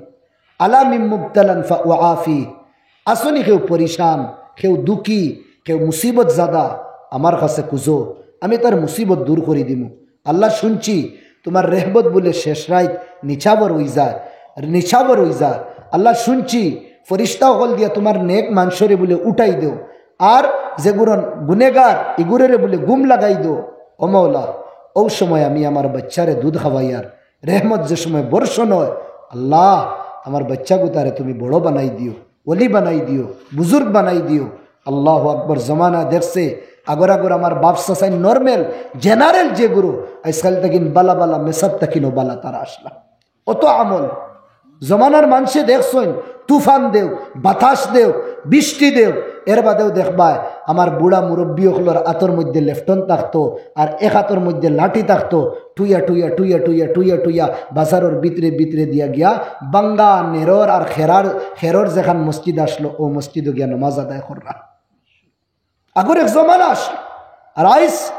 আলা মিন মুবতালান ফাউআফি। আছনি কেউ পরিশান, কেউ দুঃখী, কেউ মুসিবত জাদা, আমার কাছে খুজো, আমি তার মুসিবত দূর করি দিমু। আল্লাহ শুনছি, তুমার রেহমত বুলে শেষ রাইত নিছাবর অই যায়, নিছাবর অই যায়। আল্লাহ শুনছি, ফিরিস্তা অকল দিয়া তুমার নেক মানষরে বুলে উঠাই দেও, আর যেগুরন গুনেগার ইগুরেরে বুলে ঘুম লাগাই দেও। ও মাওলা, অউ সময় আমি আমার বাইচ্চারে দুধ খাওয়াইয়ার, রেহমত যে সময় বর্ষণ অয়, আল্লাহ, আমার বাইচ্চাগুতারে তুমি বড় বানাই দিও, ওলি বানাই দিও, বুজুর্গ বানাই দিও। আল্লাহু আকবার। জমানা দেখছে, আগর আগর আমার বাফ চাচাইন normal, general যেগুরু, আইজকাইল তাকিন বালা বালা, মেসাব তাকিনও বালা তারা আছলা। অত আমল। জমানার মানষে দেখছইন, তুফান দেও, বাতাস দেও, বৃষ্টি দেও, এর বাদেও দেখবায় আমার বুড়া মুরব্বি অকলর আতর মধ্যে লেফটন থাকতো, আর এক আতর মধ্যে লাঠি থাকতো, টুইয়া টুইয়া টুইয়া টুইয়া টুইয়া টুইয়া বাজারর ভিতরে ভিতরে দিয়া গিয়া বাঙ্গা নেরর আর খেরার, খেরর যেখান মসজিদ আছলো, অউ মসজিদো গিয়া নমাজ আদায় কররা। আগর এক জমানা আছলো। আর আইজ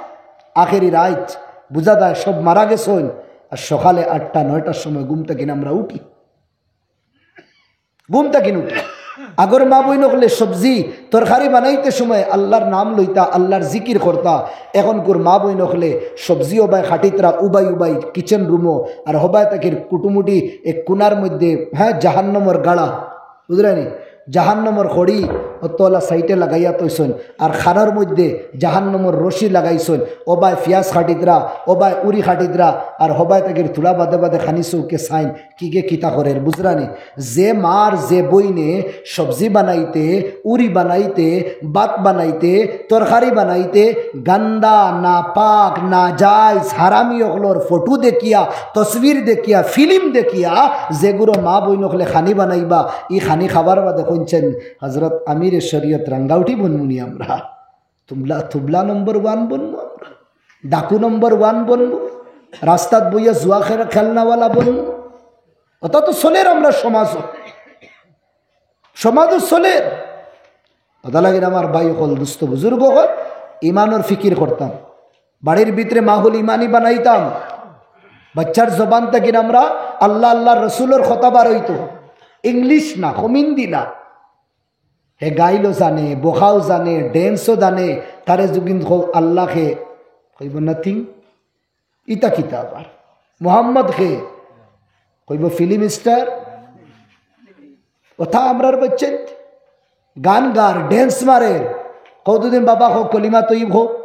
আখেরি রাইত, বুঝা যায় সব মারা গেছইন। আর সকালে আটটা নয়টার সময় ঘুম থাকি আমরা উঠি, ঘুম থাকি উঠি। আগর মা বইন অকলে সবজি তরকারি বানাইতে সময় আল্লার নাম লইতা, আল্লার জিকির করতা। এখনকুর মা বইন অকলে সবজি হবায় কাটিতরা উবাই উবাই kitchen roomও, আর হবায় তাকির কুটুমুটি এক কোনার মধ্যে, হ্যাঁ, জাহান্নমর গাড়া, বুঝরানি? জাহান্নমর খড়ি অতলা সাইডে লাগাইয়া থইছইন, আর খানোর মধ্যে জাহান্নমর রশি লাগাইছইন। ওবায় পিয়াজ কাটিতরা, ওবায় উরি কাটিতরা, আর হবায় তাকির থুড়া বাদে বাদে খানি চউখে চাইন, কিগে কিতা করের, বুঝরানি? যে মার যে বইনে সবজি বানাইতে, উরি বানাইতে, ভাত বানাইতে, তরকারি বানাইতে, গান্দা, নাপাক, নাজাইজ, হারামি অকলর ফটো দেখিয়া, তসবির দেখিয়া, film দেখিয়া, যেগুরো মা বইন অকলে খানি বানাইবা, ই খানি খাবার বাদে কইনছেন, হজরত আমিরে শরিয়ত রাঙ্গাউটি বনমুনি আমরা। তুবলা, তুবলা number one বনমু আমরা। ডাকু number one বনমু। রাস্তাত বইয়া জুয়া খেলা, খেলনাওয়ালা বনমু। অতা তো চলের আমরা সমাজো। সমাজো চলের। অতা লাগিন আমার ভাই অকল, দুস্ত বুজুর্গ অকল, ইমানর ফিকির করতাম। বাড়ির ভিতরে মাহফিল ইমানি বানাইতাম। বাইচ্চার জবান থাকি আমরা আল্লাহ, আল্লার রসুলর কথা বার অইতো। English না, কমিন্দি না। হে গাইলও জানে, বখাও জানে, danceও জানে, তারে যুগিন কও আল্লাহ খে, কইবো nothing। ইতা কিতা আবার? মোহাম্মদ খে, কইবো film star। অতা আমরার বাইচ্চাইন্তে গান গার, dance মারের। কও দুদিন বাবা কও কলিমা তৈব কও।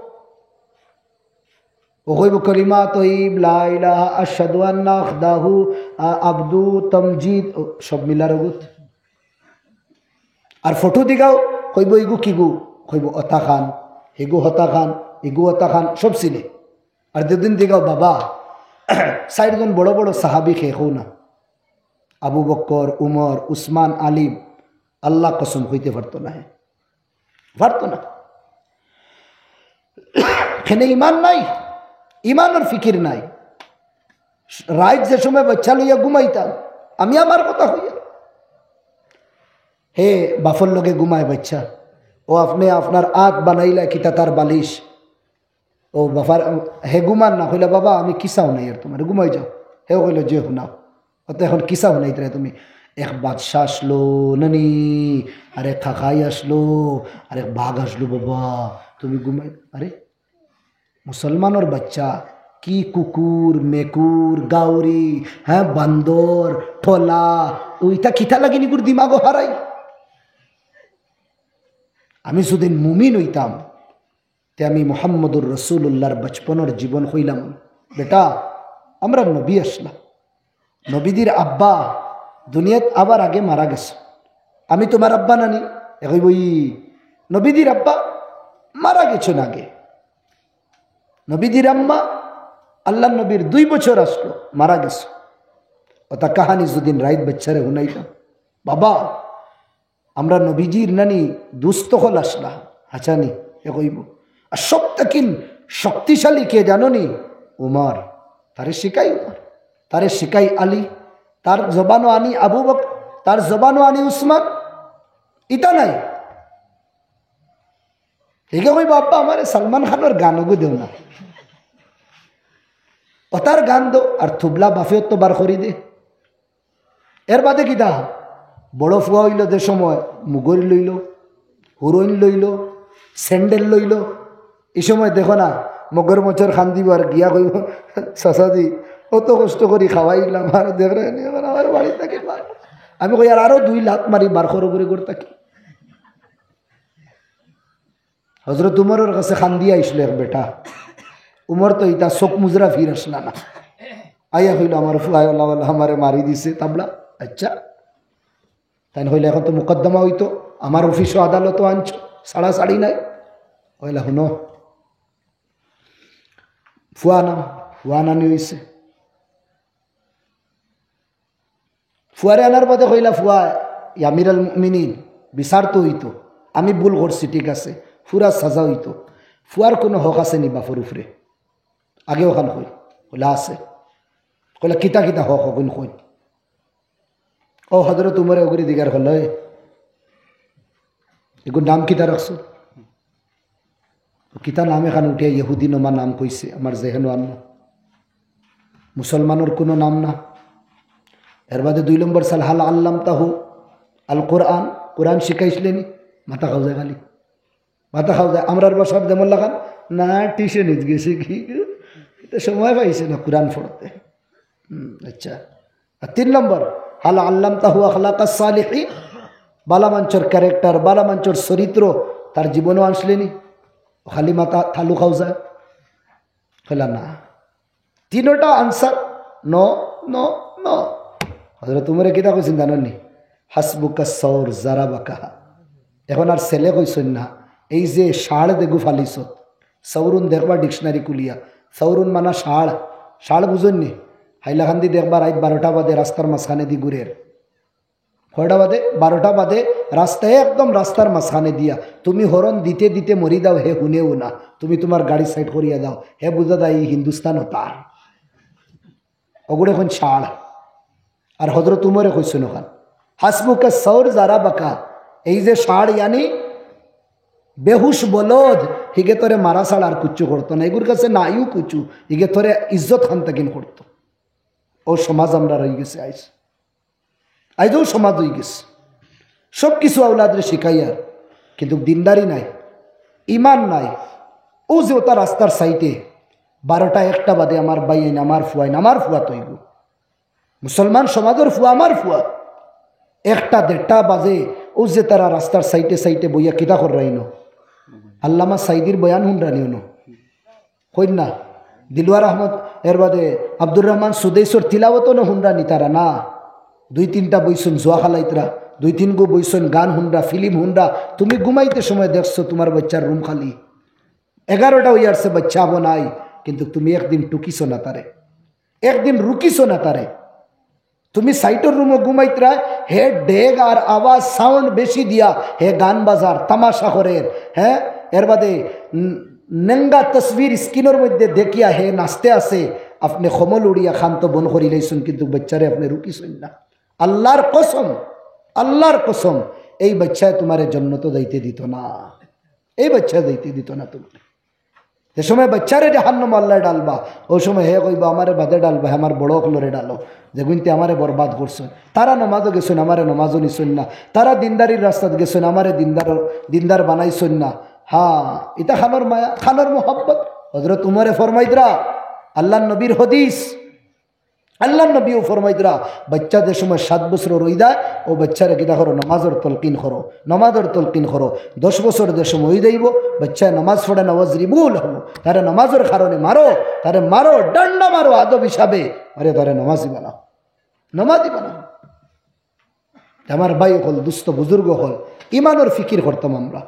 ও কইবো কলিমা তৈব, লা ইলাহা, আশহাদু আন্না আখদাহু, আ-, আবদু, তমজিদ, ও, সব মিলার অগুত। আর ফটো দিগাও, কইবো, "ইগু কিগু?" কইবো, "অতা খান, হিগু হতা খান, ইগু অতা খান", সব চিনে। আর দুদিন দিগাও বাবা, চাইরজন বড় বড় সাহাবি কে কও না, আবু বকর, উমর, উসমান, আলী, আল্লাহ কসম, কইতে পারতো না হে, পারতো না। কেনে ইমান নাই, ইমানর ফিকির নাই। রাইত যে সময় বাচ্চা লইয়া ঘুমাইতাম, আমি আমার কথা কইয়া, হে বাফর লগে ঘুমায় বাচ্চা, ও আপনে আপনার আত বানাইলা কিতা তার বালিশ, ও বাফার, হে ঘুমান না, কইলা, "বাবা, আমি কিসা হুনাইয়ার তুমারে, ঘুমাই যাও।" হে কইলো, "যে হুনাও।" অত এখন কিসা হুনাইতরায় তুমি? "এক বাদশা আসলো নানি, আরেক খাখাই আসলো, আরেক বাঘ আসলো বাবা, তুমি ঘুমাই।" আরে, মুসলমানর বাচ্চা, কি কুকুর, মেকুর, গাউরি, হ্যাঁ, বান্দর, ঠলা, ওইটা কিতা লাগি নিগুর দিমাগো হারাই? আমি যুদি মুমিন অইতাম, তে আমি মুহাম্মদুর রাসূলুল্লাহর বচপনর জীবন কইলাম, "বেটা, আমরার নবী আসলা, নবীজির আব্বা দুনিয়াত আবার আগে মারা গেছে, আমি তুমার আব্বা নানি?" এ কইবো, "ই, নবীজির আব্বা মারা গেছইন আগে।" নবীজির আম্মা আল্লাহর নবীর দুই বছর আসলো, মারা গেছে। অতা কাহানি যুদিন রাইত বাচ্চারে হুনাইতাম, বাবা, আমরা নবীজির নানি দুস্ত অকল আসলা, হাছানি, হে কইবো। আর সব থাকি শক্তিশালী কে জানো নি? উমর। তারে শিখাই উমর, তারে শিখাই আলী, তার জবানো আনি আবু বকর, তার জবানো আনি উসমান। ইতা নাই। হিগে কইবো, "আব্বা, আমারে সালমান খানর গানগু দেও না।" অতার গান দেও, আর তুবলা বাফেও তো বার করি দে। এর বাদে কিতা? বড় ফুয়া অইলো যে সময় মুগর লইলো, হুরইন লইলো, স্যান্ডেল লইলো, ই সময় দেখো না, মগর মচর খান্দিবার গিয়া কইবো, "চাচাজি, অত কষ্ট করি খাওয়াইলাম, আর দেখরে নি, এবার আমার বাড়ি থাকি বার।" আমি কই, "আর আরো দুই লাত মারি বার করো ঘুরে ঘর থাকি।" হজরত উমরর কাছে খান্দি আইসলো এক বেটা। উমর তো ইতা চোখ মুজরা ফির আসলা না। আইয়া কইলো, "আমার ফুয়ায় ওলা ওলা আমারে মারি দিছে তাবলা।" আচ্ছা, তাইন কইলা, "এখন তো মোকদ্দমা অইতো, আমার অফিসও আদালতও আনছো, ছাড়াছাড়ি নাই।" কইলা, "হুনো, ফুয়া আনাও।" ফুয়া আনানি অইছে। ফুয়ারে আনার বাদে কইলা, "ফুয়া, ইয়া আমিরাল মুমিনিন, বিচার তো অইতো, আমি ভুল করছি, ঠিক আছে, ফুরা সাজা অইতো। ফুয়ার কুনু হক আছে নি বাফর উপরে?" আগে অখান কই, কইলা, "আছে।" কইলা, "কিতা কিতা হক অগুন কই?" ও হজরত উমরে অগুরে দিগার করলো, "এ, এগুর নাম কিতা রাখছো?" কিতা নাম এখান উঠিয়া ইহুদি নমা নাম কইছে, আমার জেহেনো আনো। মুসলমানর কুনু নাম না। এর বাদে দুই নম্বর সাল, "হাল আল্লামতাহু আল কোরআন?" কোরআন শিখাইছলে নি? মাথা খাও যায় খালি। মাথা খাও যায়। আমরার বাসার যেমন লাগান, না, টিউশনিত গেছে কি? ইতা সময় পাইছে না কোরআন পড়তে। হুম, আচ্ছা। আর তিন নম্বর, "হাল আল্লামতাহু আখলাকাস সালিহিন?" বালা মানষর character, বালা মানষর চরিত্র তার জীবনো আনছলে নি? খালি মাথা থালু খাও যায়? কইলা, "না।" তিনোটা answer, no, no, no। হজরত উমরে কিতা কইছইন জানো নি? "হাসবুকা সৌর জারাবাকা।" এখন আর ছেলে কইছইন না, এই যে ষাঁড় দেগু ফালিছত, সৌরুন দেখবা dictionary খুলিয়া, সৌরুন মানা ষাঁড়, ষাঁড় বুঝইন নি? হাইলাকান্দি দেখবা রাইত বারোটা বাদে রাস্তার মাঝখানেদি ঘুরের। কয়টা বাদে? বারোটা বাদে। রাস্তায়, একদম রাস্তার মাঝখানে দিয়া তুমি হরন দিতে দিতে মরি দাও, হে হুনেও না, তুমি তুমার গাড়ি side করিয়া দাও, হে বুঝা দেয় ই হিন্দুস্তান ও তার। অগুরে কইন ষাঁড়। আর হজরত উমরে কইছইন অখান, "হাসবুকা সৌর জারাবাকা।" এই যে ষাঁড়, ইয়ানি বেহুশ বলদ, হিগে তোরে মারা ছাড়া আর কুচ্ছু করতো না। এগুর কাছে নাইও কুচ্ছু, হিগে তোরে ইজ্জত খান তাকিন করতো। ও সমাজ আমরার অইগেছে আইজ। আইজও সমাজ অইগেছে। সব কিছু আওলাদরে শিখাইয়ার, কিন্তু দিনদারি নাই, ইমান নাই। ও যে ওটা রাস্তার সাইডে বারোটা একটা বাদে আমার ভাইয়াইন, আমার ফুয়াইন, আমার ফুয়া তৈব। মুসলমান সমাজর ফুয়া, আমার ফুয়া। একটা দেড়টা বাজে, ও যে তারা রাস্তার সাইডে সাইডে বইয়া কিতা কররাইন? আল্লামা সাইদির বয়ান হুনরানি অনো। কইন না? দিলওয়ার আহমদ, এর বাদে আব্দুর রহমান সুদেইসর তিলাওয়াত অনো হুনরানি তারা না। দুই তিনটা বইছইন জুয়া খালাইতরা, দুই তিন গো বইছইন গান হুনরা, ফিল্ম হুনরা। তুমি ঘুমাইতে সময় দেখছো তুমার বাচ্চার রুম খালি। এগারোটা অইয়ারছে, বাচ্চা আবো নাই। কিন্তু তুমি একদিন টুকিছো না তারে, একদিন রুকিছো না তারে। তুমি সাইডর রুমো ঘুমাইতরায়, হে ডেগ আর আওয়াজ, সাউন্ড বেশি দিয়া হে গান বাজার, তামাশা করের, হ্যাঁ। এর বাদে উম, নেঙ্গা তসবির স্ক্রিনর মধ্যে দেখিয়া হে নাচতে আছে, আপনে খমল উড়িয়া খান্ত বন করিলাইছইন, কিন্তু বাচ্চারে আপনে রুকিছইন না। আল্লাহর কসম, আল্লাহর কসম, এই বাচ্চায় তুমারে জন্নতো যাইতে দিত না, এই বাচ্চায় যাইতে দিত না তুমারে। যে সময় বাচ্চারে জাহান্নামো আল্লায় ডালবা, অউ সময় হে কইবা, "আমারে বাদে ডালবা, হে আমার বড় অকলরে ডালো, যেগুইন্তে আমারে বরবাদ করছইন। তারা নমাজো গেছইন, আমারে নমাজো নিছইন না। তারা দিনদারির রাস্তাত গেছইন, আমারে দিনদার, দিনদার বানাইছইন না।" হ্যাঁ, ইতা খানোর মায়া, খানোর মোহাব্বত। হযরত উমরে ফরমাইতরা, আল্লাহর নবীর হাদিস, আল্লাহর নবীও ফরমাইতরা, বাচ্চা যে সময় সাত বছর অইযায়, অউ বাচ্চারে কিতা করো, নমাজর তলকিন করো, নমাজর তলকিন করো। দশ বছর যে সময় অইযাইবো, বাচ্চায় নমাজ পড়ে না, ওয়াজরিবু লাহু, তারে নমাজর কারণে মারো, তারে মারো, ডান্ডা মারো আদব হিসাবে, আরে তারে নমাজি বানাও, নমাজি বানাও। আমার ভাই অকল, দুস্ত বুজুর্গ অকল, ইমানর ফিকির করতাম আমরা।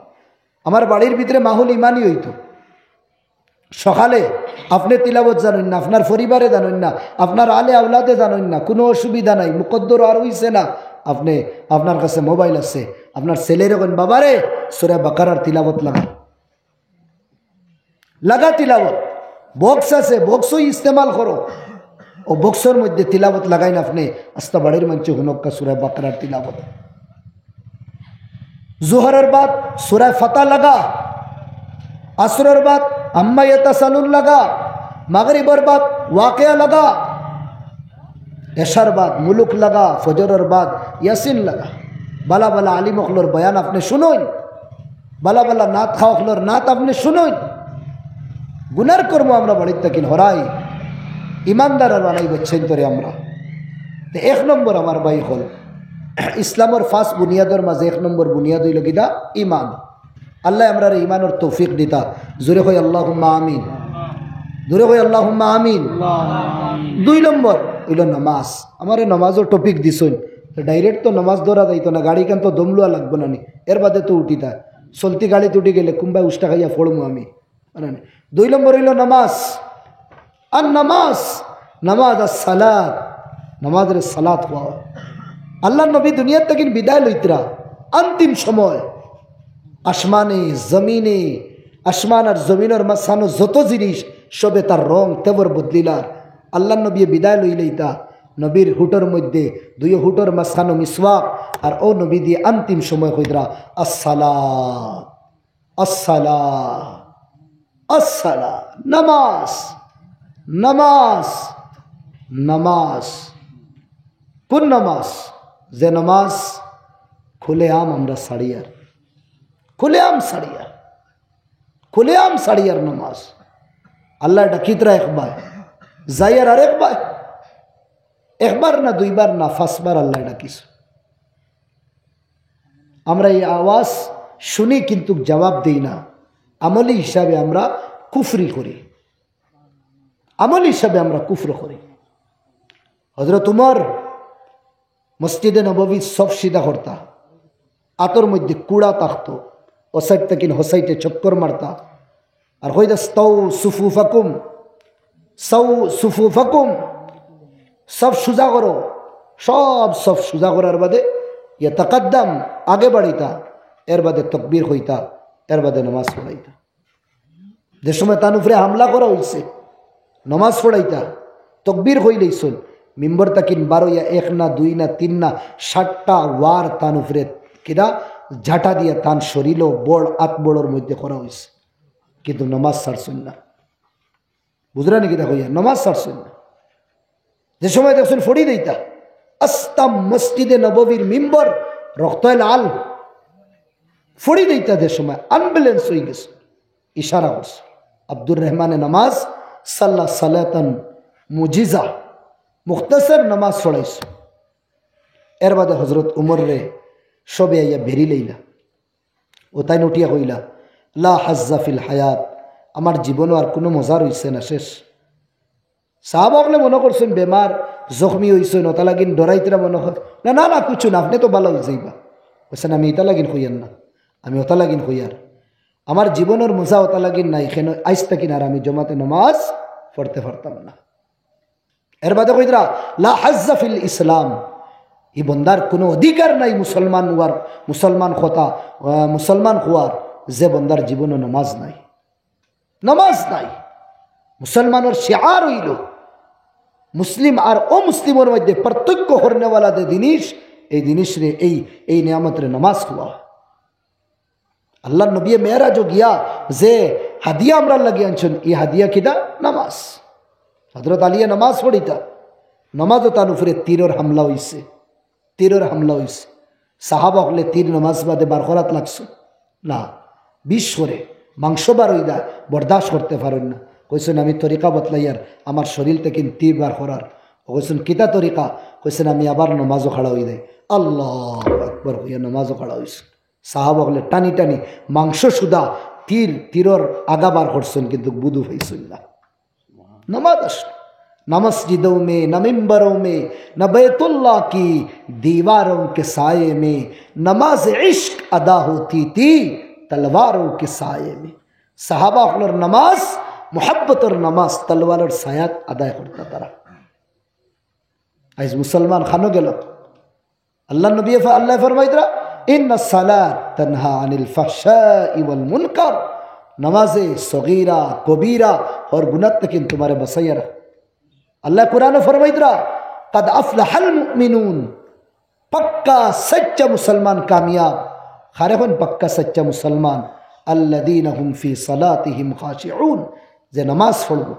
আমার বাড়ির ভিতরে মাহফিল ইমানি অইতো। সকালে আপনে তিলাওয়াত জানইন না, আপনার পরিবারে জানইন না, আপনার আলে আওলাদে জানইন না, কুনু অসুবিধা নাই, মুকদ্দর আর অইছে না। আপনে, আপনার কাছে মোবাইল আছে, আপনার ছেলেরে কইন, "বাবারে, সূরা বাকারার তিলাওয়াত লাগা।" লাগা তিলাওয়াত। বক্স আছে, বক্সও ইস্তেমাল করো। অউ বক্সর মধ্যে তিলাওয়াত লাগাইন আপনে, আস্তা বাড়ির মানষে হুনউক্কা সূরা বাকারার তিলাওয়াত। জোহরর বাদ সূরা ফাতা লাগা, আসরর বাদ আম্মা ইয়াতাসালুন লাগা, মাগরিবর বাদ ওয়াকিয়া লাগা, এশার বাদ মুলুক লাগা, ফজরর বাদ ইয়াসিন লাগা। বালা বালা আলিম অকলর বয়ান আপনে শুনইন, বালা বালা নাত খা অকলর নাত আপনে শুনইন। গুনার কর্ম আমরা বাড়িত থাকিন হরাই, ইমানদার আর বানাই বাচ্চাইন্তরে আমরা। তে এক নম্বর আমার ভাই অকল, ইসলামর পাঁচ বুনিয়াদর মাঝে এক নম্বর বুনিয়াদ অইলো কিতা? ইমান। আল্লায় আমরারে ইমানর তৌফিক দিতা। জোরে কই আল্লাহুম্মা আমিন, জোরে কই আল্লাহুম্মা আমিন। দুই নম্বর অইলো নামাজ। আমারে নামাজর টপিক দিছইন, তো ডাইরেক্ট তো নামাজ ধরা যাইতো না, গাড়িখান তো দমলুয়া লাগবো না নি, এর বাদে তো উঠিতা। চলতি গাড়িত উঠি গেলে কুনবায় উষ্টা খাইয়া পড়মু আমি। মানে, দুই নম্বর অইলো নামাজ। আর নামাজ, নামাজ আর সালাত, নামাজরে সালাত কওয়া। আল্লাহর নবী দুনিয়ার থাকি বিদায় লইতরা, অন্তিম সময় আসমানে, জমিনে, আসমান আর জমিনর মাঝখানো যত জিনিস, সবে তার রং তেবর বদলিলার। আল্লাহর নবী বিদায় লইলাইতা, নবীর হুটর মধ্যে, দুই হুটর মাঝখানো মিসওয়াক, আর অউ নবী দিয়ে অন্তিম সময় কইতরা, "আসসালাত।" আসসালা, আসসালা, নামাজ, নামাজ, নামাজ। কোন নামাজ? যে নামাজ খুলেআম আমরা ছাড়িয়ার, খুলেআম ছাড়িয়ার, খুলেআম ছাড়িয়ার নামাজ। আল্লায় ডাকিতরা একবার, যাইয়ার আরেকবার, একবার না, দুইবার না, পাঁচবার আল্লায় ডাকিছে। আমরা এই আওয়াজ শুনি কিন্তু জবাব দেই না, আমলি হিসাবে আমরা কুফরি করি, আমলি হিসাবে আমরা কুফর করি। হযরত উমর মসজিদে নববীর সফ সিধা করতা, আতর মধ্যে কুড়া থাকতো, ও সাইড থাকি ও সাইডে চক্কর মারতা, আর কইতা, "ইস্তাউ সুফুফাকুম, ইস্তাউ সুফুফাকুম।" সফ সুজা করো, সব সফ সুজা করার বাদে ইয়াতাকাদ্দাম, আগে বাড়িতা, এর বাদে তকবীর কইতা, এর বাদে নামাজ পড়াইতা। যে সময় তান উপরে হামলা করা অইছে, নামাজ পড়াইতা, তকবীর কইলাইছইন, মিম্বর থাকি বারইয়া এক না, দুই না, তিন না, সাতটা ওয়ার তান উপরে কিতা ঝাঁটা দিয়া তান শরীরও বড় আত বড়র মধ্যে করা অইছে, কিন্তু নামাজ ছাড়ছইন না। বুঝরা নি কিতা কইয়ার? নামাজ ছাড়ছইন না। যে সময় দেখছইন ফড়ি দিতা, আস্তা মসজিদে নববীর মিম্বর রক্তে লাল, ফড়ি দিতা যে সময় আনব্যালেন্স অইগেছে, ইশারা করছে। আব্দুর রহমানে নামাজ, সাল্লা সালাতান মুজিজা, মুখতাসর নামাজ পড়াইছে। এর বাদে হযরত উমররে সবে আইয়া বেড়ি লইলা। ও তাইন উঠিয়া কইলা, "লা হাজ্জা ফিল হায়াত, আমার জীবনও আর কুনু মজা রইছে না, শেষ।" সাহাবা অকলে মনো করছইন বেমার, জখমি অইছইন, অতা লাগিন ডরাইতরা মনো কর। "না, না, না, কুছু না, আপনে তো ভালা অইযাইবা।" কইছইন, "আমি ইতা লাগিন কইয়ার না, আমি অতা লাগিন কইয়ার। আমার জীবনর মজা অতা লাগিন নাই, কেনে আইজ থাকি আর আমি জমাতে নামাজ পড়তে পারতাম না। এর বাদে কইতরা, "লা হাজ্জা ফিল ইসলাম।" ই বন্দার কুনু অধিকার নাই মুসলমান অওয়ার, মুসলমান কথা, আহ, মুসলমান অওয়ার, যে বন্দার জীবনো নমাজ নাই। নমাজ নাই। মুসলমানর শিআর অইলো, মুসলিম আর অমুসলিমর মধ্যে পার্থক্য করনেওয়ালা যে জিনিস, এই জিনিসরে, এই, এই নিয়ামতরে নমাজ কওয়া। আল্লাহর নবীয়ে মেরাজো গিয়া যে হাদিয়া আমরার লাগি আনছইন, ই হাদিয়া কিতা? নমাজ। হযরত আলিয়ে নমাজ পড়িতা, নমাজো তান উপরে তীরর হামলা অইছে, তীরর হামলা অইছে। সাহাবা অকলে তীর নমাজ বাদে বার করাত লাগছইন না, বিষ করে, মাংস বার অই যায়, বরদাস্ত করতে পারইন না। কইছইন, "আমি তরিকা বদলাইয়ার, আমার শরীর থাকি তীর বার করার।" অউ কইছইন, "কিতা তরিকা?" কইছইন, "আমি আবার নমাজো খাড়া অই যাই।" আল্লাহু আকবার কইয়া নমাজো খাড়া অইছইন। সাহাবা অকলে টানি টানি মাংস সুদা তীর, তীরর আগা বার করছইন, কিন্তু বুধু পাইছইন না। নমাজ আসলো। "না মসজিদোঁ মে, না মিম্বরোঁ মে, না বাইতুল্লাহ কি দীওয়ারোঁ কে সায়ে মে, নমাজ ইশক আদা হোতি থি তলওয়ারোঁ কে সায়ে মে।" সাহাবা অকলর নমাজ, মুহাব্বতর নমাজ, তলোয়ারর ছায়াত আদায় করতা তারা। আইজ মুসলমান খানো গেল। আল্লাহর নবী ফ-, আল্লায় ফরমাইতরা, "ইন্নাস সালাত তানহা আনিল ফাহশাই ওয়াল মুনকার।" নমাজে সগীরা, কবিরা, হর গুনাহ থাকি তুমারে বাঁচাইয়া রাখে। আল্লায় কোরআনো ফরমাইতরা, "কাদ আফলাহাল মুমিনুন।" পাক্কা সাচ্চা মুসলমান কামিয়াব। কারে কইন পাক্কা সাচ্চা মুসলমান? "আল্লাযীনা হুম ফি সালাতিহিম খাশিউন।" যে নমাজ পড়বো,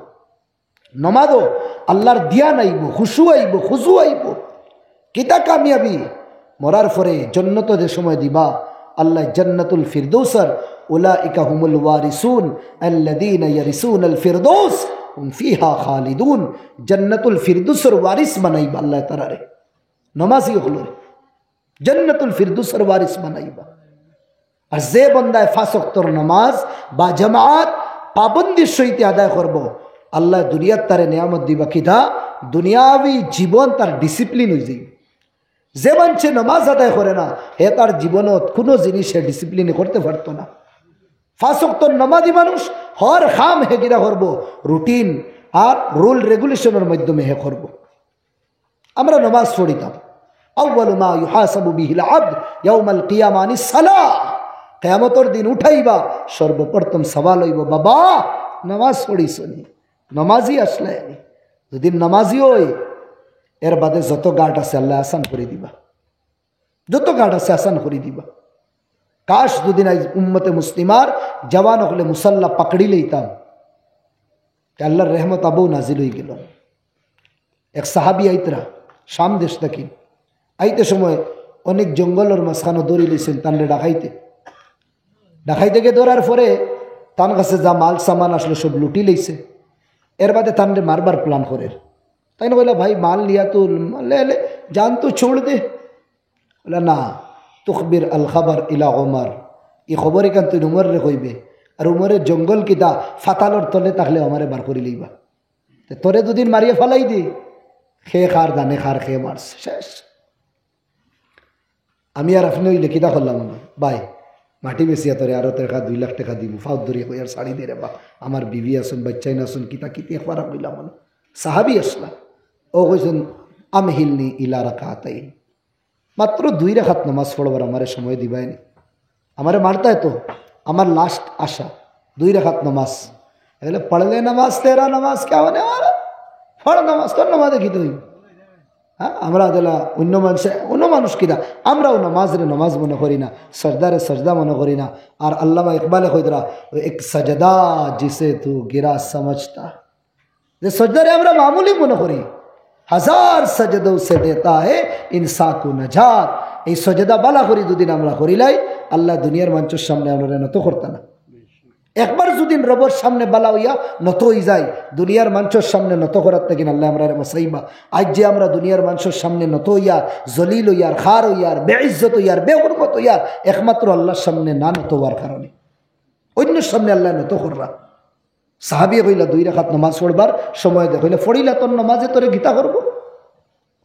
নমাজো আল্লাহর ধিয়ান আইবো, খুশু আইবো, খুজু আইবো। কিতা কামিয়াবি? মরার পরে জন্নতো যে সময় দিবা, আল্লায় জান্নাতুল ফিরদৌসর, "উলাইকা হুমুল ওয়ারিসুন আল্লাযীনা ইয়ারিসুনাল ফিরদৌস হুম ফিহা খালিদুন।" জান্নাতুল ফিরদৌসর ওয়ারিস বানাইবা আল্লায় তারারে, নমাজি অকলরে। জান্নাতুল ফিরদৌসর ওয়ারিস বানাইবা। আর যে বন্দায় পাঁচ ওয়াক্তর নমাজ বা জামাত পাবন্দির সহিত আদায় করবো, আল্লায় দুনিয়াত তারে নিয়ামত দিবা কিতা? দুনিয়াবি জীবন তার discipline অই যাইবো। যে মানষে নমাজ আদায় করে না, হে তার জীবনত কুনু জিনিস হে discipline করতে পারতো না। পাঁচ ওয়াক্তর নমাজি মানুষ, হর কাম হে কিতা করবো, routine আর rule regulation-র মাধ্যমে হে করবো। আমরা নমাজ পড়িতাম। আউয়ালু মা ইউহাসাবু বিহিল আবদ ইয়াউমাল কিয়ামা আনিস সালাহ। কিয়ামতর দিন উঠাইবা, সর্বপ্রথম সওয়াল অইবো, "বাবা, নমাজ পড়িছনি? নমাজি আছলায়নি?" যদি নমাজি অই, এর বাদে যত ঘাট আছে আল্লায় আসান করি দিবা, যত ঘাট আছে আসান করি দিবা। কাশ যদি আইজ উম্মতে মুসলিমার জওয়ান অকলে মুসাল্লা পাকড়ি লইতাম, তে আল্লাহর রহমত আবু নাজিল অই গেল। এক সাহাবি আইতরা শাম দেশ থাকি, আইতে সময় অনেক জঙ্গলর মাঝখানো ধরি লইছইন তানরে ডাকাইতে। ডাকাইতে গিয়া ধরার পরে তান কাছে যা মাল সামান আসলো সব লুটি লইছে। এর বাদে তানরে মারবার plan করের। তাইন কইলা, "ভাই, মাল লিয়া তো লে, লে, জান তো ছোড় দে।" বলে, "না, তুখবির আল খাবার ইলা ওমর, ই খবর ইখান তুই উমররে কইবে, আর উমরে জঙ্গল কিতা ফাতালর তলে থাকলে আমারে বার করি লইবা। তে তোরে দুদিন মারিয়া ফালাই দি, খে খার জানে খার খে মারছে, শেষ।" আমি আর আপনে অইলে কিতা করলাম অনে? ভাই, মাটি বেচিয়া তোরে আরো টেকা দুই লাখ টেকা দিমু, ফাউত ধরি কই আর ছাড়ি দে রে বা, আমার বিবি আছইন, বাইচ্চাইন আছইন, কিতা কিতি একবার কইলাম অনে। সাহাবি আছলা, অউ কইছইন, "আমহিলনি ইলা রাকাতাইন।" মাত্র দুই রাকাত নমাজ পড়বার আমারে সময় দিবায়নি। আমারে মারতায় তো, আমার last আশা, দুই রাকাত নমাজ। এগুলো পড়লে নমাজ, তেরা নমাজ, কে মানে আমার? পড় নমাজ, তোর নমাজে কিতা অইবো? হ্যাঁ, আমরা দিলা অন্য মানুষে, অন্য মানুষ কিতা? আমরাও নমাজরে নমাজ মনে করি না, সজদারে সজদা মনে করি না। আর আল্লামা ইকবালে কইতরা, "এক সজদা জিসে তু গিরা সমঝতা।" যে সজদারে আমরা মামুলি মনে করি, "হাজার সজদোঁ সে দেতা হ্যায় ইনসান কো নজাত।" এই সজদা বালা করি যদি আমরা করিলাই, আল্লায় দুনিয়ার মানষর সামনে আমরারে নত করতা না। একবার যদি রবর সামনে বালা অইয়া নত অই যাই, দুনিয়ার মানষর সামনে নত করার থাকি আল্লায় আমরারে বাঁচাইবা। আইজ যে আমরা দুনিয়ার মানষর সামনে নত অইয়ার, জলিল অইয়ার, খার অইয়ার, বেইজ্জত অইয়ার, বেহুরমত অইয়ার, একমাত্র আল্লাহর সামনে না নত অওয়ার কারণে। অন্যর সামনে আল্লায় নত কররা। সাহাবিয়ে কইলা, "দুই রাকাত নমাজ পড়বার সময় দে।" কইলা, "পড়িলা তোর নমাজে তোরে কিতা করবো?"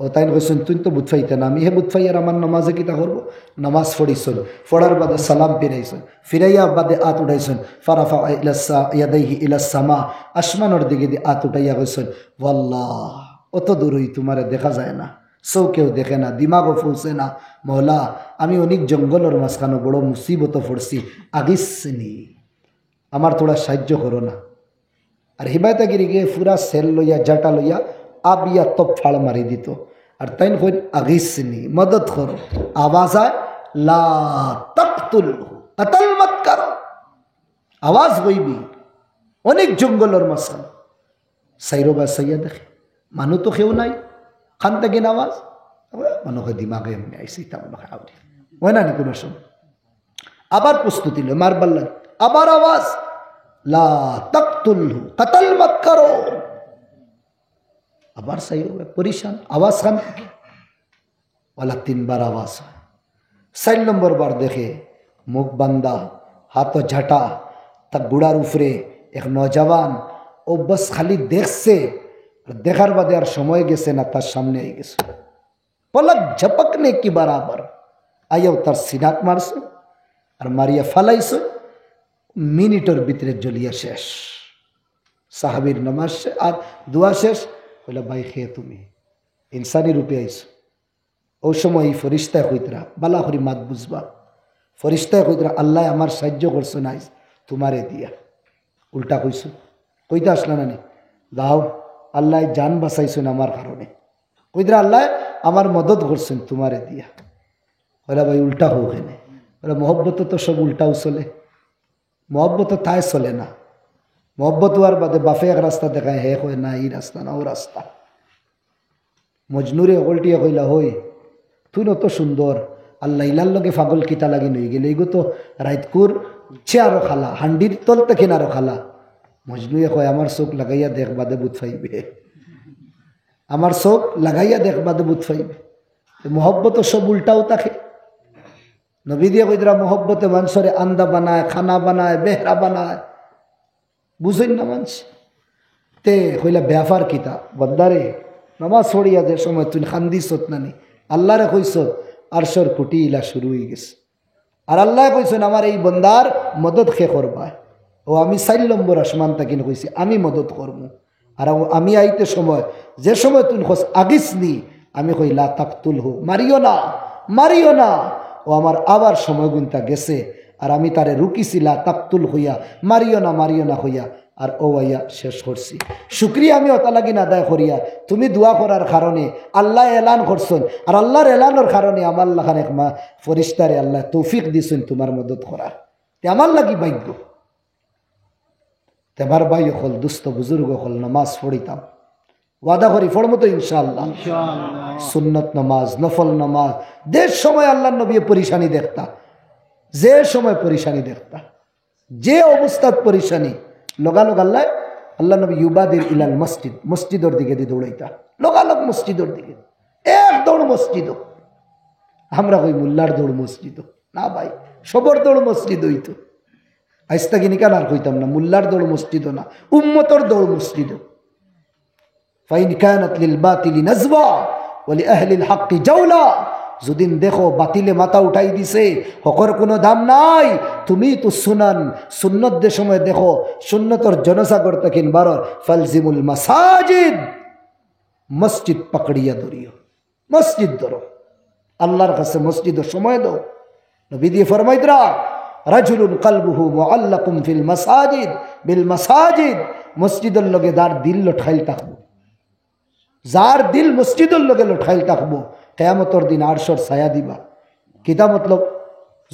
ও তাইন কইছইন, "তুইন তো বুঝ পাইতে না, আমি হে বুঝ পাইয়ার আমার নামাজে কিতা করবো?" নামাজ পড়িছইন, পড়ার বাদে সালাম ফিরাইছইন, ফিরাইয়া বাদে আত উঠাইছইন, "ফারাফা ইলাস সা-, ইয়াদাইহি ইলাস সামা", আসমানর দিকে দি আত উঠাইয়া কইছইন, "ওয়াল্লাহ, অত দূরই তুমারে দেখা যায় না, চউখেও দেখে না, দিমাগও পৌঁছে না। মওলা, আমি অনেক জঙ্গলর মাঝখানো বড় মুসিবতো পড়ছি, আগিসনি, আমার থুড়া সাহায্য করো না।" আর হিবায়তাগিরি গিয়া পুরা সেল লইয়া, জাটা লইয়া, আবিয়া তপ ফাড় মারি দিত। আর তাইন কইন, "আগিসনি, মদত করো।" আওয়াজ আয়, "লা তাকতুলহু, কতল মত করো।" আওয়াজ অইবি, অনেক জঙ্গলর মাঝখান। চাইরোবায় চাইয়া দেখে, মানু তো কেউ নাই, কান থাকি আওয়াজ, মনো অয় দিমাগে এমনে আইছে, ইতা মনো অয় আউরি। অয় না নি কুনু সময়? আবার প্রস্তুতি লয়, মারবার লাগি। আবার আওয়াজ, "লা তাকতুলহু, কতল মত করো।" আবার চাইরোবায় পরেশান, আওয়াজ কান থাকি। ওয়ালা তিনবার আওয়াজ অয়। চাইর নম্বর বার দেখে, মুখ বান্ধা, হাতো জাটা, তার গুড়ার উপরে এক নওজওয়ান, ও বস খালি দেখছে, আর দেখার বাদে আর সময় গেছে না, তার সামনে আই গেছে। পলক ঝপকনে কি বরাবর আইয়াও তার সিনাত মারছে, আর মারিয়া ফালাইছে, মিনিটর ভিতরে জ্বলিয়া শেষ। সাহাবীর নামাজ শে-, আর দোয়া শেষ। কইলা, "ভাই, কে তুমি?" ইনসানি রূপে আইছো। অউ সময় ই ফিরিস্তায় কইতরা, বালা করি মাত বুঝবা, ফিরিস্তায় কইতরা, "আল্লায় আমার সাহায্য করছইন আইজ তুমারে দিয়া।" উল্টা কইছইন, কইতা আছলা না নি? "দাও, আল্লায় জান বাঁচাইছইন আমার কারণে।" কইতরা, "আল্লায় আমার মদত করছইন তুমারে দিয়া।" কইলা, "ভাই, উল্টা কও কেনে?" কইলা, "মহব্বতো তো সব উল্টাউ চলে, মহব্বতো তাই চলে না। মহব্বত অওয়ার বাদে বাফে এক রাস্তা দেখায়, হে কয়, 'না, ই রাস্তা না, অউ রাস্তা।'" মজনুরে হকলটিয়ে কইলা, "হই, তুইন অত সুন্দর, আর লাইলার লগে পাগল কিতা লাগি অইগেলে? ইগু তো রাইতকুর চেয়ে আরো কালা, হান্ডির তল থাকি আরো কালা।" মজনুয়ে কয়, "আমার চউখ লাগাইয়া দেখ, বাদে বুঝ পাইবে। আমার চউখ লাগাইয়া দেখ, বাদে বুঝ পাইবে।" তে মহব্বতো সব উল্টাউ থাকে। নবীজিয়ে কইতরা, মহব্বতে মানষরে আন্দা বানায়, কানা বানায়, বেহরা বানায়। বুঝইন না মানষে। তে কইলা, "বেয়াপার কিতা?" বন্দারে, নামাজ পড়িয়া যে সময় তুইন কান্দিছত না নি, আল্লারে কইছত, আরশর খুটি ইলা শুরু অইগেছে। আর আল্লায় কইছইন, "আমার এই বন্দার মদত কে করবায়?" অউ আমি চাইর নম্বর আসমান থাকিন কইছি, "আমি মদত করমু।" আর অউ আমি আইতে সময়, যে সময় তুইন কছ, "আগিসনি", আমি কই, "লা তাকতুলহু, মারিও না, মারিও না।" অউ আমার আবার সময়গুনতা গেছে, আর আমি তারে রুকিছি, "লা তাকতুল" কইয়া, "মারিও না, মারিও না" কইয়া, আর অউ আইয়া শেষ করছি। শুকরিয়া আমি অতা লাগি আদায় করিয়ার, তুমি দোয়া করার কারণে আল্লায় এলান করছইন, আর আল্লার এলানর কারণে আমার লাখান এক মা-, ফিরিস্তারে আল্লায় তৌফিক দিছইন তুমার মদত করার। তে আমার লাগি ভাগ্য। তে আমার ভাই অকল, দুস্ত বুজুর্গ অকল, নামাজ পড়িতাম। ওয়াদা করি পড়মু তো ইনশাআল্লাহ। ইনশাআল্লাহ। সুন্নত নামাজ, নফল নামাজ, যে সময় আল্লার নবীয়ে পরেশানি দেখতা, যে সময় পরেশানি দেখতা, যে অবস্থাত পরেশানি, লগালগ আল্লায়, আল্লার নবী ইউবাদির ইলাল মসজিদ, মসজিদর দিকেদি দৌড়াইতা, লগালগ মসজিদর দিকে, এক দৌড় মসজিদো। আমরা কই মোল্লার দৌড় মসজিদো। না ভাই, সবর দৌড় মসজিদোই তো। আইজ থাকি ইখান আর কইতাম না, মোল্লার দৌড় মসজিদো না, উম্মতর দৌড় মসজিদো। ফাইন কানাত লিল বাতিলি নাজওয়া ওয়া লি আহলিল হাক্কি জাওলা। যুদিন দেখো বাতিলে মাথা উঠাই দিছে, হকর কুনু দাম নাই, তুমি তো সুনান, সুন্নত যে সময় দেখো, সুন্নতর জনসাগর থাকিন বারর, ফালজিমুল মাসাজিদ, মসজিদ পাকড়িয়া ধরিও, মসজিদ ধরো, আল্লার কাছে মসজিদো সময় দেও। নবীজিয়ে ফরমাইতরা, "রাজুলুন কালবুহু মুআল্লাকুম ফিল মাসাজিদ, বিল মাসাজিদ।" মসজিদর লগে যার দিল লটকাইল থাকবো, যার দিল মসজিদর লগে লটকাইল থাকবো, কিয়ামতর দিন আরশর ছায়া দিবা। কিতা মতলব?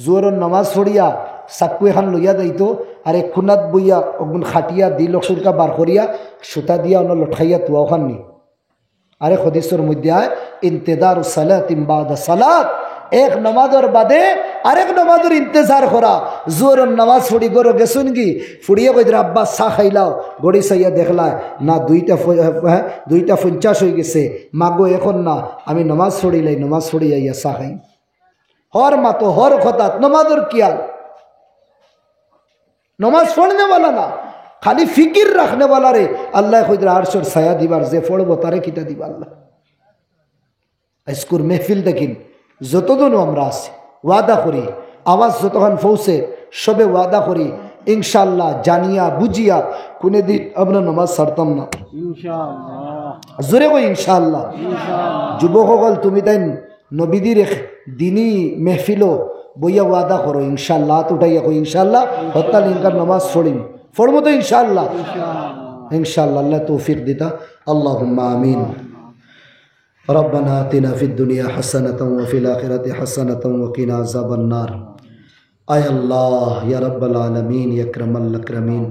জোহরর নামাজ পড়িয়া চাক্কু এখান লইয়া যাইতো, আর এক কুনাত বইয়া অগুন খাটিয়া দিল অকসুরকা বার করিয়া সুতা দিয়া অনো লটকাইয়া থুয়া অখান নি। আরেক হাদিসর মধ্যে আয়, "ইন্তেজারু সালাতিন বাদা সালাত", এক নামাজর বাদে আরেক নামাজর ইন্তেজার করা। জোহরর নামাজ পড়ি ঘরো গেছইনগি, ফুড়িয়ে কইতরা, "আব্বা, চা খাইলাও?" ঘড়ি চাইয়া দেখলা, না, দুইটা ফ-, হ্যাঁ, দুইটা পঞ্চাশ অইগেছে। "মাগো, এখন না, আমি নামাজ পড়িলাই, নামাজ পড়ি আইয়া চা খাইমু।" হর মাতো, হর কথাত নামাজর খিয়াল। নামাজ পড়নেওয়ালা না, খালি ফিকির রাখনেওয়ালারে আল্লায় কইতরা আরশর ছায়া দিবার, যে পড়বো তারে কিতা দিবা আল্লায়। আইজকুর মেহফিল দেখিন, যতজনও আমরা আছি, ওয়াদা করি, আওয়াজ যতখান পৌঁছে, সবে ওয়াদা করি, ইনশাআল্লাহ, জানিয়া বুঝিয়া কুনুদিন আমরা নামাজ ছাড়তাম না। ইনশাআল্লাহ। জোরে কই ইনশাআল্লাহ। ইনশাআল্লাহ। যুবক অকল, তুমি তাইন নবীজির এক দিনী মেহফিলো বইয়া ওয়াদা করো ইনশাআল্লাহ। আত উঠাইয়া কই ইনশাআল্লাহ। হরতাল ইনকার নামাজ পড়িম, পড়মু তো ইনশাআল্লাহ। ইনশাআল্লাহ। ইনশাআল্লাহ, আল্লাহ তৌফিক দিতা। আল্লাহুম্মা আমিন। ربنا آتنا في الدنيا حسنة وفي الآخرة حسنة وقنا عذاب النار. আয় আল্লাহ, ইয়া রাব্বাল আলামিন, ইয়া আকরামাল আকরামিন,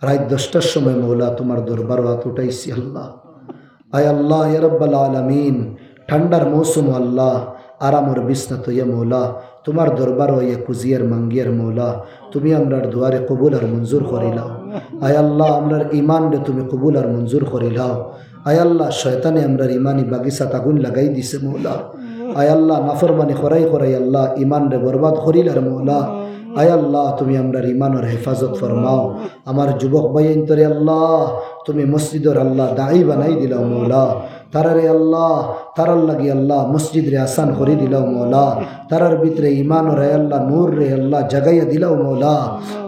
রাইত দশটার সময় মৌলা তুমার দরবারো আত উঠাইছি আল্লাহ। আয় আল্লাহ, ইয়া রাব্বাল আলামিন, ঠান্ডার মৌসুম আল্লাহ, আরামর বিছনা থইয়া মৌলা তুমার দরবারো আইয়া খুজিয়ার মাঙ্গিয়ার মৌলা, তুমি আমরার দোয়ারে কবুল আর মঞ্জুর করিলাও। আয় আল্লাহ, আমরার ইমানরে তুমি কবুল আর মঞ্জুর করিলাও। আয় আল্লাহ, শয়তানে আমরার ইমানি বাগিচাত আগুন লাগাই দিছে মৌলা। আয় আল্লাহ, নাফরমানি করাই করাই আল্লাহ ইমানরে বরবাদ করিলার মৌলা। আয় আল্লাহ, তুমি আমরার ইমানর হেফাজত ফরমাও। আমার যুবক ভাইয়াইন্তরে আল্লাহ, তুমি মসজিদর আল্লাহ দায়ী বানাই দিলাও মৌলা। তারারে আল্লাহ, তারার লাগি আল্লাহ মসজিদরে আসান করি দিলাও মৌলা। তারার ভিতরে ইমানর আয় আল্লাহ নূররে আল্লাহ জাগাইয়া দিলাও মৌলা।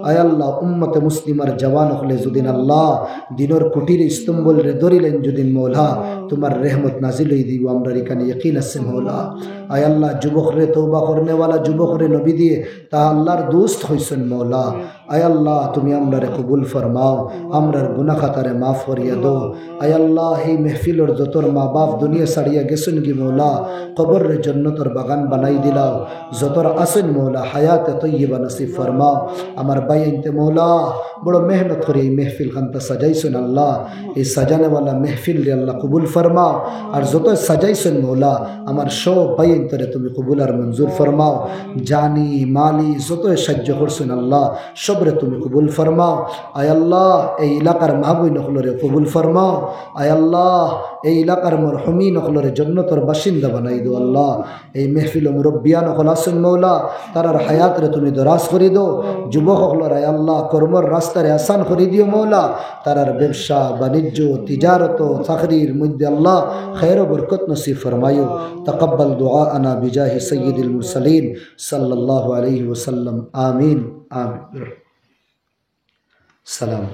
আয় আল্লাহ, উম্মতে মুসলিমার জওয়ান অকলে যুদিন আল্লাহ দিনর কুটির স্তম্ভরে ধরিলাইন যুদিন মৌলা, তুমার রহমত নাজিল অই দিবো, আমরার ইখান ইয়াকিন আছে মৌলা। আয় আল্লাহ, যুবকরে, তওবা করনেওয়ালা যুবকরে নবীজিয়ে তা আল্লাহর দোস্ত কইছইন মৌলা। আয় আল্লাহ, তুমি আমরারে কবুল ফরমাও, আমরার গুনাহ খাতারে মাফ করিয়া দেও। আয় আল্লাহ, এই মেহফিলর যতর মা বাপ দুনিয়া ছাড়িয়া গেছইন গি মৌলা, কবররে জন্নতর বাগান বানাই দিলাও। যতর আছইন মৌলা, হায়াতে তৈয়বা নসিব ফরমাও। আমার ভাইয়াইন্তে মৌলা, বড় মেহনত করি এই মেহফিল খানতা সাজাইছইন আল্লাহ। এই সাজানেওয়ালা মেহফিলরে আল্লাহ কবুল ফরমাও। আর যত সাজাইছইন মৌলা, আমার সব ভাইয়াইন্তরে তুমি কবুল আর মঞ্জুর ফরমাও। জানি, মালি, যত সাহায্য করছইন আল্লাহ, সবরে তুমি কবুল ফরমাও। আয় আল্লাহ, এই এলাকার মা বইন অকলরে কবুল ফরমাও। আয় আল্লাহ, এই এলাকার মরহুমিন অকলরে জন্নতর বাসিন্দা বানাই দেও আল্লাহ। এই মেহফিলো মুরব্বিয়ান অকল আছইন মৌলা, তারার হায়াতরে তুমি দরাজ করি দেও। যুবক অকলর আয় আল্লাহ, কর্মর রাস্তারে আসান করি দিও মৌলা। তারার ব্যবসা, বাণিজ্য, তিজারত, চাকরির মধ্যে আল্লাহ খায়ের ও বরকত নসিব ফরমাইও। তাকাব্বাল দুআআনা বিজাহি সাইয়্যিদিল মুরসালিন সাল্লাল্লাহু আলাইহি ওয়াসাল্লাম। আমিন, আমিন। সালাম।